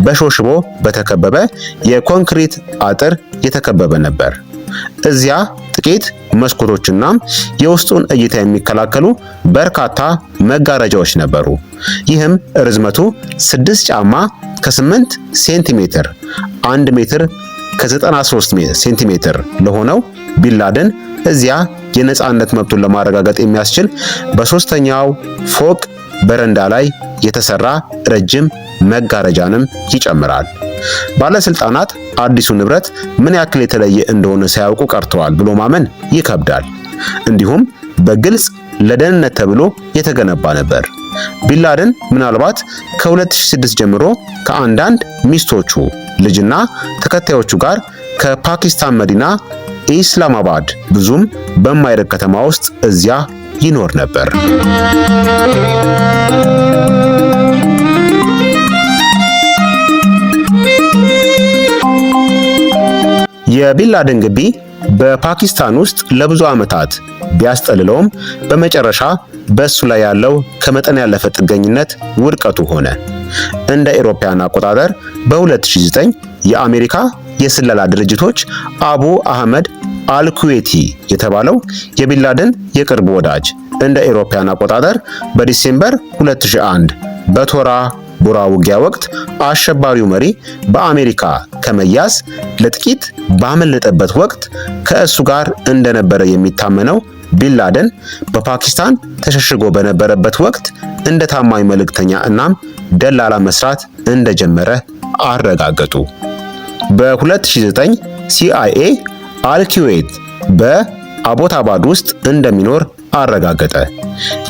በሾሽቦ በተከበበ የኮንክሪት አጥር የተከበበ ነበር። እዚያ ጥቂት መስኮቶችና የውስጡን እይታ የሚከላከሉ በርካታ መጋረጃዎች ነበሩ። ይህም ርዝመቱ 6 ጫማ ከ8 ሴንቲሜትር 1 ሜትር ከ93 ሴንቲሜትር ለሆነው ቢንላደን እዚያ የነጻነት መብቱን ለማረጋገጥ የሚያስችል በሶስተኛው ፎቅ በረንዳ ላይ የተሰራ ረጅም መጋረጃንም ይጨምራል። ባለስልጣናት አዲሱ ንብረት ምን ያክል የተለየ እንደሆነ ሳያውቁ ቀርተዋል ብሎ ማመን ይከብዳል። እንዲሁም በግልጽ ለደህንነት ተብሎ የተገነባ ነበር። ቢንላደን ምናልባት ከ2006 ጀምሮ ከአንዳንድ ሚስቶቹ፣ ልጅና ተከታዮቹ ጋር ከፓኪስታን መዲና ኢስላማባድ ብዙም በማይርቅ ከተማ ውስጥ እዚያ ይኖር ነበር። የቢንላደን ግቢ በፓኪስታን ውስጥ ለብዙ ዓመታት ቢያስጠልለውም በመጨረሻ በእሱ ላይ ያለው ከመጠን ያለፈ ጥገኝነት ውድቀቱ ሆነ። እንደ አውሮፓውያን አቆጣጠር በ2009 የአሜሪካ የስለላ ድርጅቶች አቡ አህመድ አልኩዌቲ የተባለው የቢንላደን የቅርብ ወዳጅ እንደ አውሮፓውያን አቆጣጠር በ December 2001 በቶራ ቦራ ውጊያ ወቅት አሸባሪው መሪ በአሜሪካ ከመያዝ ለጥቂት ባመለጠበት ወቅት ከእሱ ጋር እንደነበረ የሚታመነው ቢንላደን በፓኪስታን ተሸሽጎ በነበረበት ወቅት እንደ ታማኝ መልእክተኛ እናም ደላላ መስራት እንደጀመረ አረጋገጡ። በ2009 ሲአይኤ አልኩዌት በአቦታባድ ውስጥ እንደሚኖር አረጋገጠ።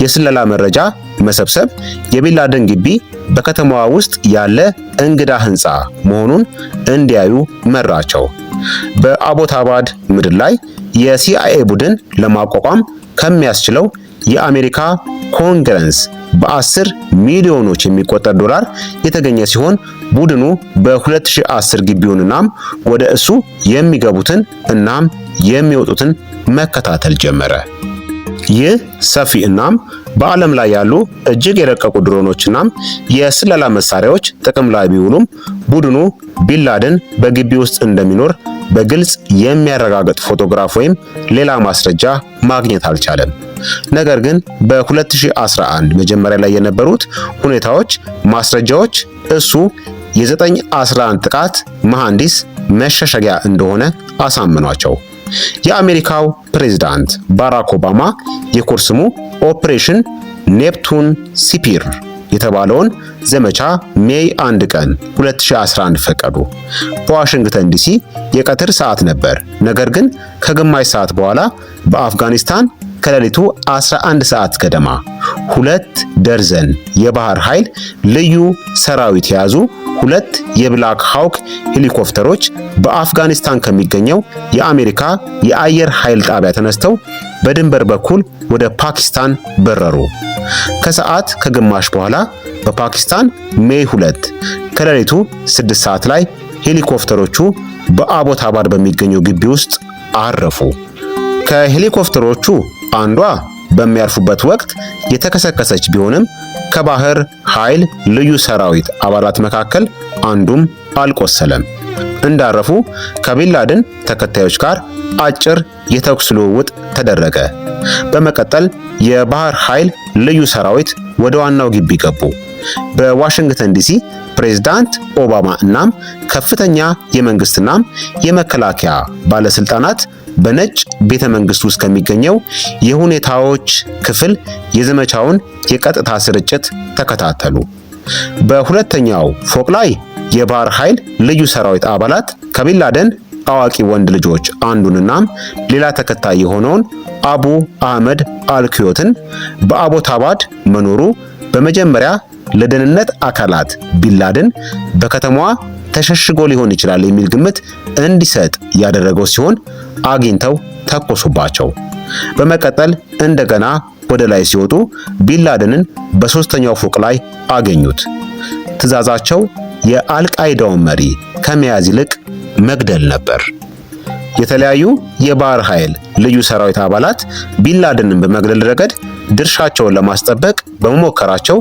የስለላ መረጃ መሰብሰብ የቢንላደን ግቢ በከተማዋ ውስጥ ያለ እንግዳ ህንፃ መሆኑን እንዲያዩ መራቸው። በአቦታባድ ምድር ላይ የሲአይኤ ቡድን ለማቋቋም ከሚያስችለው የአሜሪካ ኮንግረስ በ10 ሚሊዮኖች የሚቆጠር ዶላር የተገኘ ሲሆን ቡድኑ በ2010 ግቢውን እናም ወደ እሱ የሚገቡትን እናም የሚወጡትን መከታተል ጀመረ። ይህ ሰፊ እናም በዓለም ላይ ያሉ እጅግ የረቀቁ ድሮኖች እናም የስለላ መሳሪያዎች ጥቅም ላይ ቢውሉም ቡድኑ ቢንላደን በግቢ ውስጥ እንደሚኖር በግልጽ የሚያረጋግጥ ፎቶግራፍ ወይም ሌላ ማስረጃ ማግኘት አልቻለም። ነገር ግን በ2011 መጀመሪያ ላይ የነበሩት ሁኔታዎች ማስረጃዎች እሱ የ9/11 ጥቃት መሐንዲስ መሸሸጊያ እንደሆነ አሳምኗቸው። የአሜሪካው ፕሬዝዳንት ባራክ ኦባማ የኮድ ስሙ Operation Neptune Spear የተባለውን ዘመቻ May 1 ቀን 2011 ፈቀዱ። በዋሽንግተን ዲሲ የቀትር ሰዓት ነበር። ነገር ግን ከግማሽ ሰዓት በኋላ በአፍጋኒስታን ከሌሊቱ 11 ሰዓት ገደማ 2 ደርዘን የባህር ኃይል ልዩ ሰራዊት የያዙ 2 የብላክ ሃውክ ሄሊኮፕተሮች በአፍጋኒስታን ከሚገኘው የአሜሪካ የአየር ኃይል ጣቢያ ተነስተው በድንበር በኩል ወደ ፓኪስታን በረሩ። ከሰዓት ከግማሽ በኋላ በፓኪስታን May 2 ከሌሊቱ 6 ሰዓት ላይ ሄሊኮፕተሮቹ በአቦታባድ በሚገኘው ግቢ ውስጥ አረፉ። ከሄሊኮፕተሮቹ አንዷ በሚያርፉበት ወቅት የተከሰከሰች ቢሆንም ከባህር ኃይል ልዩ ሰራዊት አባላት መካከል አንዱም አልቆሰለም። እንዳረፉ ከቢንላደን ተከታዮች ጋር አጭር የተኩስ ልውውጥ ተደረገ። በመቀጠል የባህር ኃይል ልዩ ሰራዊት ወደ ዋናው ግቢ ገቡ። በዋሽንግተን ዲሲ ፕሬዝዳንት ኦባማ እናም ከፍተኛ የመንግስትናም የመከላከያ ባለስልጣናት በነጭ ቤተ መንግስት ውስጥ ከሚገኘው የሁኔታዎች ክፍል የዘመቻውን የቀጥታ ስርጭት ተከታተሉ። በሁለተኛው ፎቅ ላይ የባህር ኃይል ልዩ ሰራዊት አባላት ከቢንላደን አዋቂ ወንድ ልጆች አንዱንናም ሌላ ተከታይ የሆነውን አቡ አህመድ አልኩዮትን በአቦታባድ መኖሩ በመጀመሪያ ለደህንነት አካላት ቢንላደን በከተማዋ ተሸሽጎ ሊሆን ይችላል የሚል ግምት እንዲሰጥ ያደረገው ሲሆን አግኝተው ተኮሱባቸው። በመቀጠል እንደገና ወደ ላይ ሲወጡ ቢንላደንን በሶስተኛው ፎቅ ላይ አገኙት። ትዕዛዛቸው የአልቃይዳውን መሪ ከመያዝ ይልቅ መግደል ነበር። የተለያዩ የባህር ኃይል ልዩ ሰራዊት አባላት ቢንላደንን በመግደል ረገድ ድርሻቸውን ለማስጠበቅ በመሞከራቸው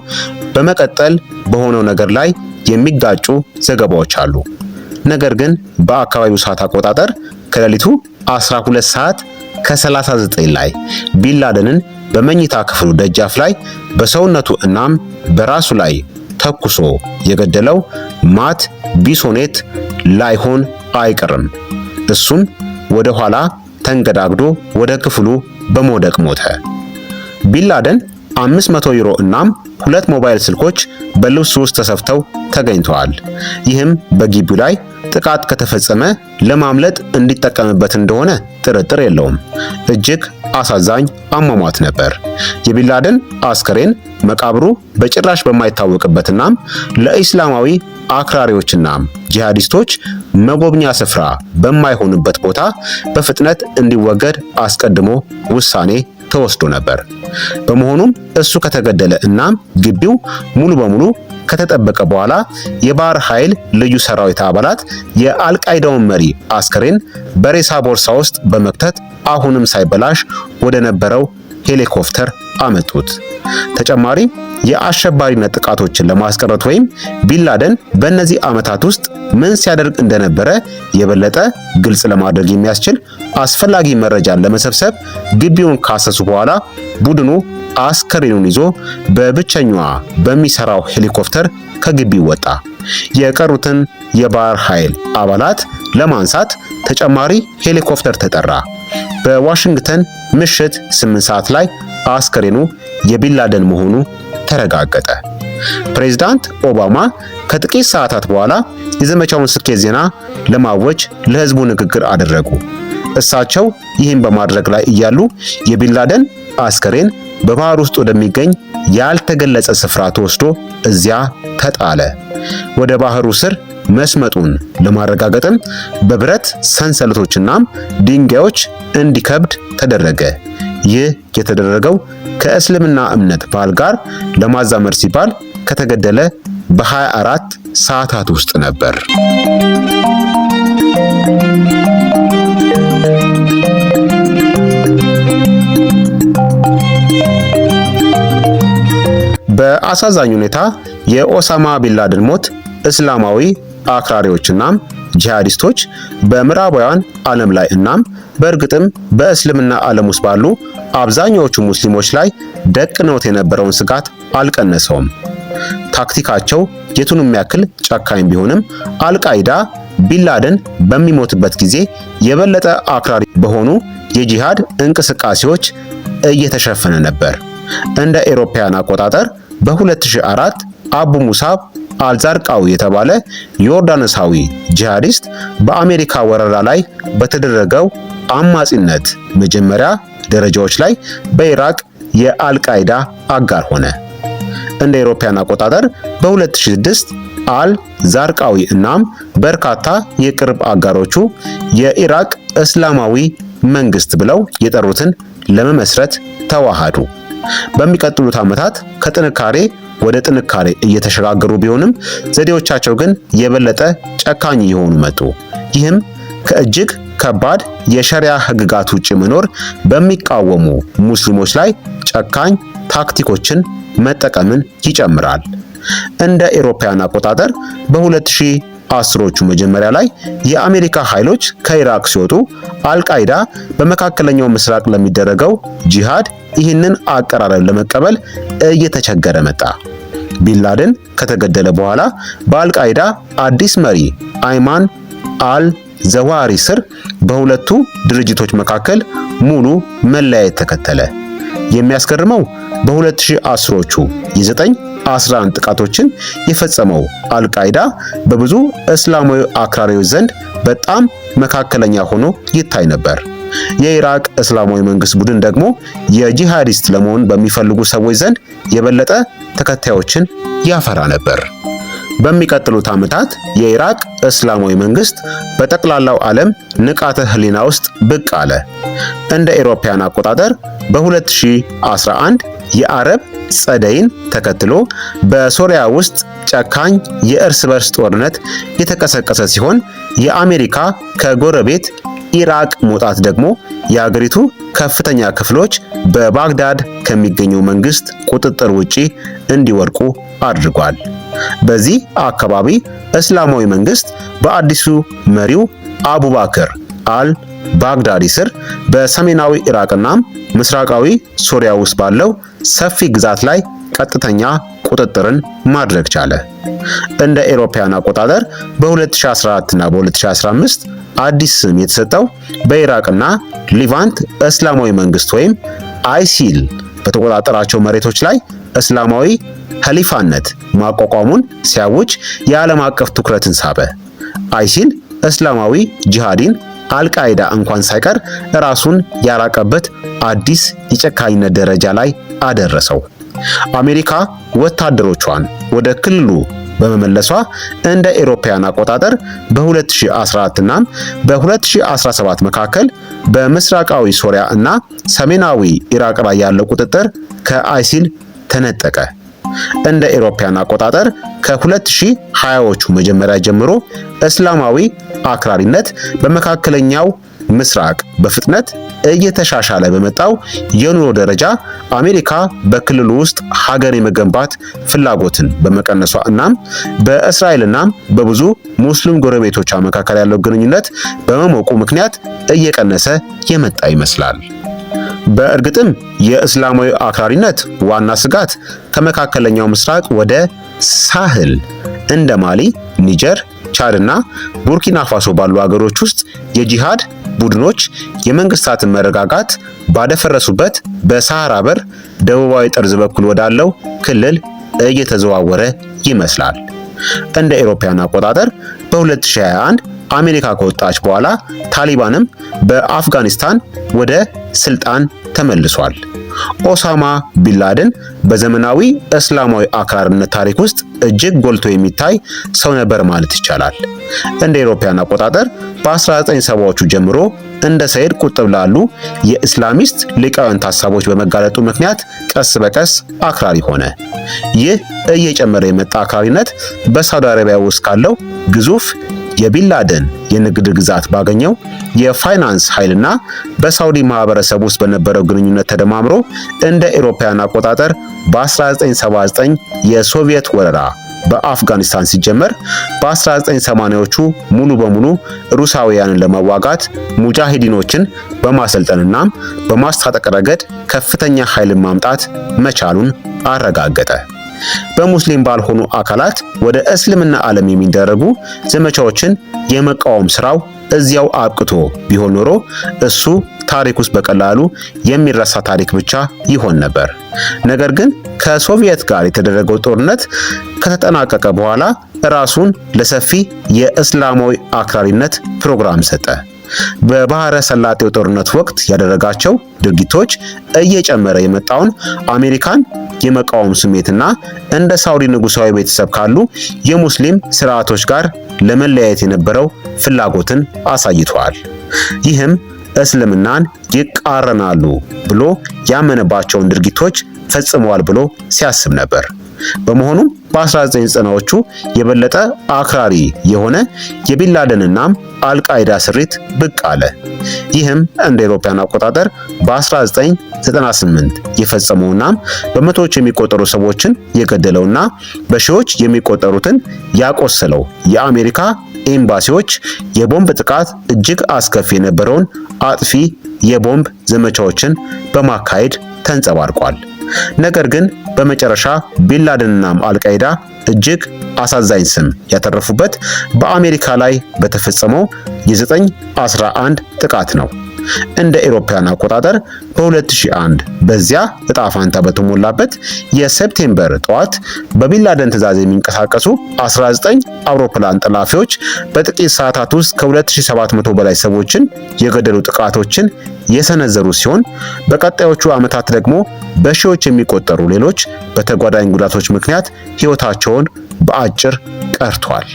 በመቀጠል በሆነው ነገር ላይ የሚጋጩ ዘገባዎች አሉ። ነገር ግን በአካባቢው ሰዓት አቆጣጠር ከሌሊቱ 12 ሰዓት ከ39 ላይ ቢንላደንን በመኝታ ክፍሉ ደጃፍ ላይ በሰውነቱ እናም በራሱ ላይ ተኩሶ የገደለው ማት ቢሶኔት ላይሆን አይቀርም። እሱም ወደ ኋላ ተንገዳግዶ ወደ ክፍሉ በመውደቅ ሞተ። ቢንላደን 500 ዩሮ እናም ሁለት ሞባይል ስልኮች በልብሱ ውስጥ ተሰፍተው ተገኝተዋል። ይህም በግቢው ላይ ጥቃት ከተፈጸመ ለማምለጥ እንዲጠቀምበት እንደሆነ ጥርጥር የለውም። እጅግ አሳዛኝ አሟሟት ነበር። የቢንላደን አስከሬን መቃብሩ በጭራሽ በማይታወቅበትናም ለኢስላማዊ አክራሪዎችና ጂሃዲስቶች መጎብኛ ስፍራ በማይሆንበት ቦታ በፍጥነት እንዲወገድ አስቀድሞ ውሳኔ ተወስዶ ነበር። በመሆኑም እሱ ከተገደለ እናም ግቢው ሙሉ በሙሉ ከተጠበቀ በኋላ የባህር ኃይል ልዩ ሰራዊት አባላት የአልቃይዳውን መሪ አስከሬን በሬሳ ቦርሳ ውስጥ በመክተት አሁንም ሳይበላሽ ወደ ነበረው ሄሊኮፕተር አመጡት። ተጨማሪ የአሸባሪነት ጥቃቶችን ለማስቀረት ወይም ቢንላደን በእነዚህ ዓመታት ውስጥ ምን ሲያደርግ እንደነበረ የበለጠ ግልጽ ለማድረግ የሚያስችል አስፈላጊ መረጃን ለመሰብሰብ ግቢውን ካሰሱ በኋላ ቡድኑ አስከሬኑን ይዞ በብቸኛዋ በሚሰራው ሄሊኮፕተር ከግቢው ወጣ። የቀሩትን የባህር ኃይል አባላት ለማንሳት ተጨማሪ ሄሊኮፕተር ተጠራ። በዋሽንግተን ምሽት 8 ሰዓት ላይ አስከሬኑ የቢንላደን መሆኑ ተረጋገጠ። ፕሬዝዳንት ኦባማ ከጥቂት ሰዓታት በኋላ የዘመቻውን ስኬት ዜና ለማወጅ ለህዝቡ ንግግር አደረጉ። እሳቸው ይህን በማድረግ ላይ እያሉ የቢንላደን አስከሬን በባህር ውስጥ ወደሚገኝ ያልተገለጸ ስፍራ ተወስዶ እዚያ ተጣለ። ወደ ባህሩ ስር መስመጡን ለማረጋገጥም በብረት ሰንሰለቶችና ድንጋዮች እንዲከብድ ተደረገ። ይህ የተደረገው ከእስልምና እምነት ባህል ጋር ለማዛመድ ሲባል ከተገደለ በ24 ሰዓታት ውስጥ ነበር። በአሳዛኝ ሁኔታ የኦሳማ ቢንላደን ሞት እስላማዊ አክራሪዎችና ጂሃዲስቶች በምዕራባውያን ዓለም ላይ እናም በእርግጥም በእስልምና ዓለም ውስጥ ባሉ አብዛኛዎቹ ሙስሊሞች ላይ ደቅነውት የነበረውን ስጋት አልቀነሰውም። ታክቲካቸው የቱንም ያክል ጨካኝ ቢሆንም አልቃይዳ ቢንላደን በሚሞትበት ጊዜ የበለጠ አክራሪ በሆኑ የጂሃድ እንቅስቃሴዎች እየተሸፈነ ነበር። እንደ ኤሮፓያን አቆጣጠር በ2004 አቡ ሙሳብ አልዛርቃዊ የተባለ ዮርዳኖሳዊ ጂሃዲስት በአሜሪካ ወረራ ላይ በተደረገው አማጺነት መጀመሪያ ደረጃዎች ላይ በኢራቅ የአልቃይዳ አጋር ሆነ። እንደ አውሮፓውያን አቆጣጠር በ2006 አል ዛርቃዊ እናም በርካታ የቅርብ አጋሮቹ የኢራቅ እስላማዊ መንግስት ብለው የጠሩትን ለመመስረት ተዋሃዱ። በሚቀጥሉት ዓመታት ከጥንካሬ ወደ ጥንካሬ እየተሸጋገሩ ቢሆንም ዘዴዎቻቸው ግን የበለጠ ጨካኝ እየሆኑ መጡ። ይህም ከእጅግ ከባድ የሸሪያ ህግጋት ውጭ መኖር በሚቃወሙ ሙስሊሞች ላይ ጨካኝ ታክቲኮችን መጠቀምን ይጨምራል። እንደ ኤሮፓውያን አቆጣጠር በ2010ዎቹ መጀመሪያ ላይ የአሜሪካ ኃይሎች ከኢራቅ ሲወጡ አልቃይዳ በመካከለኛው ምስራቅ ለሚደረገው ጂሃድ ይህንን አቀራረብ ለመቀበል እየተቸገረ መጣ። ቢንላደን ከተገደለ በኋላ በአልቃይዳ አዲስ መሪ አይማን አል ዘዋሪ ስር በሁለቱ ድርጅቶች መካከል ሙሉ መለያየት ተከተለ። የሚያስገርመው በ2010ዎቹ የ9/11 ጥቃቶችን የፈጸመው አልቃይዳ በብዙ እስላማዊ አክራሪዎች ዘንድ በጣም መካከለኛ ሆኖ ይታይ ነበር። የኢራቅ እስላማዊ መንግስት ቡድን ደግሞ የጂሃዲስት ለመሆን በሚፈልጉ ሰዎች ዘንድ የበለጠ ተከታዮችን ያፈራ ነበር። በሚቀጥሉት ዓመታት የኢራቅ እስላማዊ መንግስት በጠቅላላው ዓለም ንቃተ ህሊና ውስጥ ብቅ አለ። እንደ ኤሮፓያን አቆጣጠር በ2011 የአረብ ጸደይን ተከትሎ በሶሪያ ውስጥ ጨካኝ የእርስ በርስ ጦርነት የተቀሰቀሰ ሲሆን የአሜሪካ ከጎረቤት ኢራቅ መውጣት ደግሞ የአገሪቱ ከፍተኛ ክፍሎች በባግዳድ ከሚገኘው መንግስት ቁጥጥር ውጪ እንዲወድቁ አድርጓል። በዚህ አካባቢ እስላማዊ መንግስት በአዲሱ መሪው አቡባክር አል ባግዳዲ ስር በሰሜናዊ ኢራቅና ምስራቃዊ ሶሪያ ውስጥ ባለው ሰፊ ግዛት ላይ ቀጥተኛ ቁጥጥርን ማድረግ ቻለ። እንደ ኤሮፓውያን አቆጣጠር በ2014 እና በ2015 አዲስ ስም የተሰጠው በኢራቅና ሊቫንት እስላማዊ መንግስት ወይም አይሲል በተቆጣጠራቸው መሬቶች ላይ እስላማዊ ኸሊፋነት ማቋቋሙን ሲያውጅ የዓለም አቀፍ ትኩረትን ሳበ። አይሲል እስላማዊ ጂሃዲን አልቃይዳ እንኳን ሳይቀር ራሱን ያራቀበት አዲስ የጨካኝነት ደረጃ ላይ አደረሰው። አሜሪካ ወታደሮቿን ወደ ክልሉ በመመለሷ እንደ ኤሮፓውያን አቆጣጠር በ2014 እና በ2017 መካከል በምስራቃዊ ሶሪያ እና ሰሜናዊ ኢራቅ ላይ ያለው ቁጥጥር ከአይሲል ተነጠቀ። እንደ ኤሮፓውያን አቆጣጠር ከ2020ዎቹ መጀመሪያ ጀምሮ እስላማዊ አክራሪነት በመካከለኛው ምስራቅ በፍጥነት እየተሻሻለ በመጣው የኑሮ ደረጃ አሜሪካ በክልሉ ውስጥ ሀገር የመገንባት ፍላጎትን በመቀነሷ እናም በእስራኤልና በብዙ ሙስሊም ጎረቤቶቿ መካከል ያለው ግንኙነት በመሞቁ ምክንያት እየቀነሰ የመጣ ይመስላል። በእርግጥም የእስላማዊ አክራሪነት ዋና ስጋት ከመካከለኛው ምስራቅ ወደ ሳህል እንደ ማሊ፣ ኒጀር፣ ቻድና ቡርኪና ፋሶ ባሉ አገሮች ውስጥ የጂሃድ ቡድኖች የመንግስታትን መረጋጋት ባደፈረሱበት በሳህራ በር ደቡባዊ ጠርዝ በኩል ወዳለው ክልል እየተዘዋወረ ይመስላል። እንደ ኤሮፓውያን አቆጣጠር በ2021 አሜሪካ ከወጣች በኋላ ታሊባንም በአፍጋኒስታን ወደ ስልጣን ተመልሷል። ኦሳማ ቢንላደን በዘመናዊ እስላማዊ አክራሪነት ታሪክ ውስጥ እጅግ ጎልቶ የሚታይ ሰው ነበር ማለት ይቻላል። እንደ አውሮፓውያን አቆጣጠር በ1970ዎቹ ጀምሮ እንደ ሰይድ ቁጥብ ላሉ የእስላሚስት ሊቃውንት ሀሳቦች በመጋለጡ ምክንያት ቀስ በቀስ አክራሪ ሆነ። ይህ እየጨመረ የመጣ አክራሪነት በሳውዲ አረቢያ ውስጥ ካለው ግዙፍ የቢንላደን የንግድ ግዛት ባገኘው የፋይናንስ ኃይልና በሳውዲ ማህበረሰብ ውስጥ በነበረው ግንኙነት ተደማምሮ እንደ ኤሮፓውያን አቆጣጠር በ1979 የሶቪየት ወረራ በአፍጋኒስታን ሲጀመር በ1980ዎቹ ሙሉ በሙሉ ሩሳውያንን ለመዋጋት ሙጃሂዲኖችን በማሰልጠንና በማስታጠቅ ረገድ ከፍተኛ ኃይልን ማምጣት መቻሉን አረጋገጠ። በሙስሊም ባልሆኑ አካላት ወደ እስልምና ዓለም የሚደረጉ ዘመቻዎችን የመቃወም ስራው እዚያው አብቅቶ ቢሆን ኖሮ እሱ ታሪክ ውስጥ በቀላሉ የሚረሳ ታሪክ ብቻ ይሆን ነበር። ነገር ግን ከሶቪየት ጋር የተደረገው ጦርነት ከተጠናቀቀ በኋላ ራሱን ለሰፊ የእስላማዊ አክራሪነት ፕሮግራም ሰጠ። በባህረ ሰላጤው ጦርነት ወቅት ያደረጋቸው ድርጊቶች እየጨመረ የመጣውን አሜሪካን የመቃወም ስሜትና እንደ ሳውዲ ንጉሳዊ ቤተሰብ ካሉ የሙስሊም ስርዓቶች ጋር ለመለያየት የነበረው ፍላጎትን አሳይቷል። ይህም እስልምናን ይቃረናሉ ብሎ ያመነባቸውን ድርጊቶች ፈጽመዋል ብሎ ሲያስብ ነበር። በመሆኑም በ1990ዎቹ የበለጠ አክራሪ የሆነ የቢንላደንናም አልቃይዳ ስሪት ብቅ አለ። ይህም እንደ አውሮፓውያን አቆጣጠር በ1998 የፈጸመውና በመቶዎች የሚቆጠሩ ሰዎችን የገደለውና በሺዎች የሚቆጠሩትን ያቆሰለው የአሜሪካ ኤምባሲዎች የቦምብ ጥቃት እጅግ አስከፊ የነበረውን አጥፊ የቦምብ ዘመቻዎችን በማካሄድ ተንጸባርቋል። ነገር ግን በመጨረሻ ቢንላደንና አልቃይዳ እጅግ አሳዛኝ ስም ያተረፉበት በአሜሪካ ላይ በተፈጸመው የ9/11 ጥቃት ነው። እንደ ኤሮፓውያን አቆጣጠር በ2001 በዚያ እጣ ፋንታ በተሞላበት የ September ጠዋት በቢንላደን ትዕዛዝ የሚንቀሳቀሱ 19 አውሮፕላን ጠላፊዎች በጥቂት ሰዓታት ውስጥ ከ2700 በላይ ሰዎችን የገደሉ ጥቃቶችን የሰነዘሩ ሲሆን በቀጣዮቹ ዓመታት ደግሞ በሺዎች የሚቆጠሩ ሌሎች በተጓዳኝ ጉዳቶች ምክንያት ሕይወታቸውን በአጭር ቀርቷል።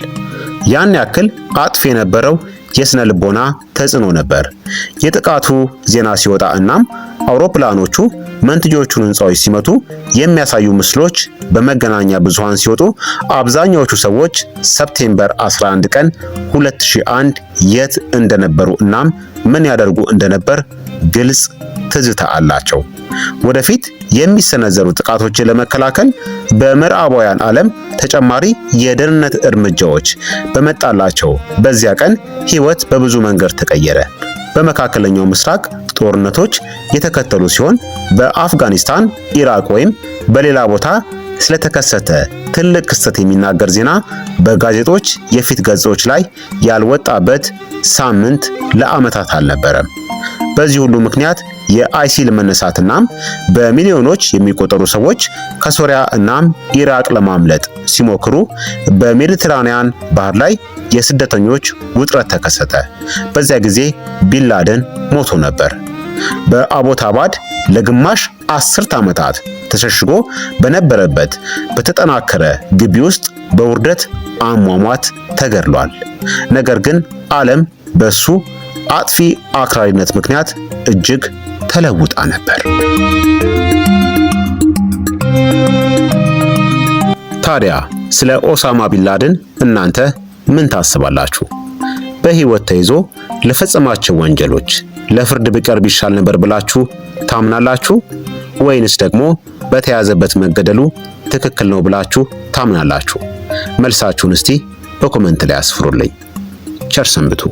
ያን ያክል አጥፊ የነበረው የስነ ልቦና ተጽዕኖ ነበር። የጥቃቱ ዜና ሲወጣ እናም አውሮፕላኖቹ መንትዮቹን ህንፃዎች ሲመቱ የሚያሳዩ ምስሎች በመገናኛ ብዙሃን ሲወጡ አብዛኛዎቹ ሰዎች September 11 ቀን 2001 የት እንደነበሩ እናም ምን ያደርጉ እንደነበር ግልጽ ትዝታ አላቸው። ወደፊት የሚሰነዘሩ ጥቃቶችን ለመከላከል በምዕራባውያን ዓለም ተጨማሪ የደህንነት እርምጃዎች በመጣላቸው በዚያ ቀን ሕይወት በብዙ መንገድ ተቀየረ። በመካከለኛው ምስራቅ ጦርነቶች የተከተሉ ሲሆን በአፍጋኒስታን፣ ኢራቅ ወይም በሌላ ቦታ ስለተከሰተ ትልቅ ክስተት የሚናገር ዜና በጋዜጦች የፊት ገጾች ላይ ያልወጣበት ሳምንት ለዓመታት አልነበረም። በዚህ ሁሉ ምክንያት የአይሲል መነሳት እናም በሚሊዮኖች የሚቆጠሩ ሰዎች ከሶሪያ እናም ኢራቅ ለማምለጥ ሲሞክሩ በሜዲትራኒያን ባህር ላይ የስደተኞች ውጥረት ተከሰተ። በዚያ ጊዜ ቢንላደን ሞቶ ነበር። በአቦታባድ ለግማሽ አስርት ዓመታት ተሸሽጎ በነበረበት በተጠናከረ ግቢ ውስጥ በውርደት አሟሟት ተገድሏል። ነገር ግን ዓለም በሱ አጥፊ አክራሪነት ምክንያት እጅግ ተለውጣ ነበር። ታዲያ ስለ ኦሳማ ቢንላደን እናንተ ምን ታስባላችሁ? በሕይወት ተይዞ ለፈጸማቸው ወንጀሎች ለፍርድ ቢቀርብ ይሻል ነበር ብላችሁ ታምናላችሁ? ወይንስ ደግሞ በተያዘበት መገደሉ ትክክል ነው ብላችሁ ታምናላችሁ? መልሳችሁን እስቲ በ comment ላይ አስፍሩልኝ። ቸር ሰንብቱ።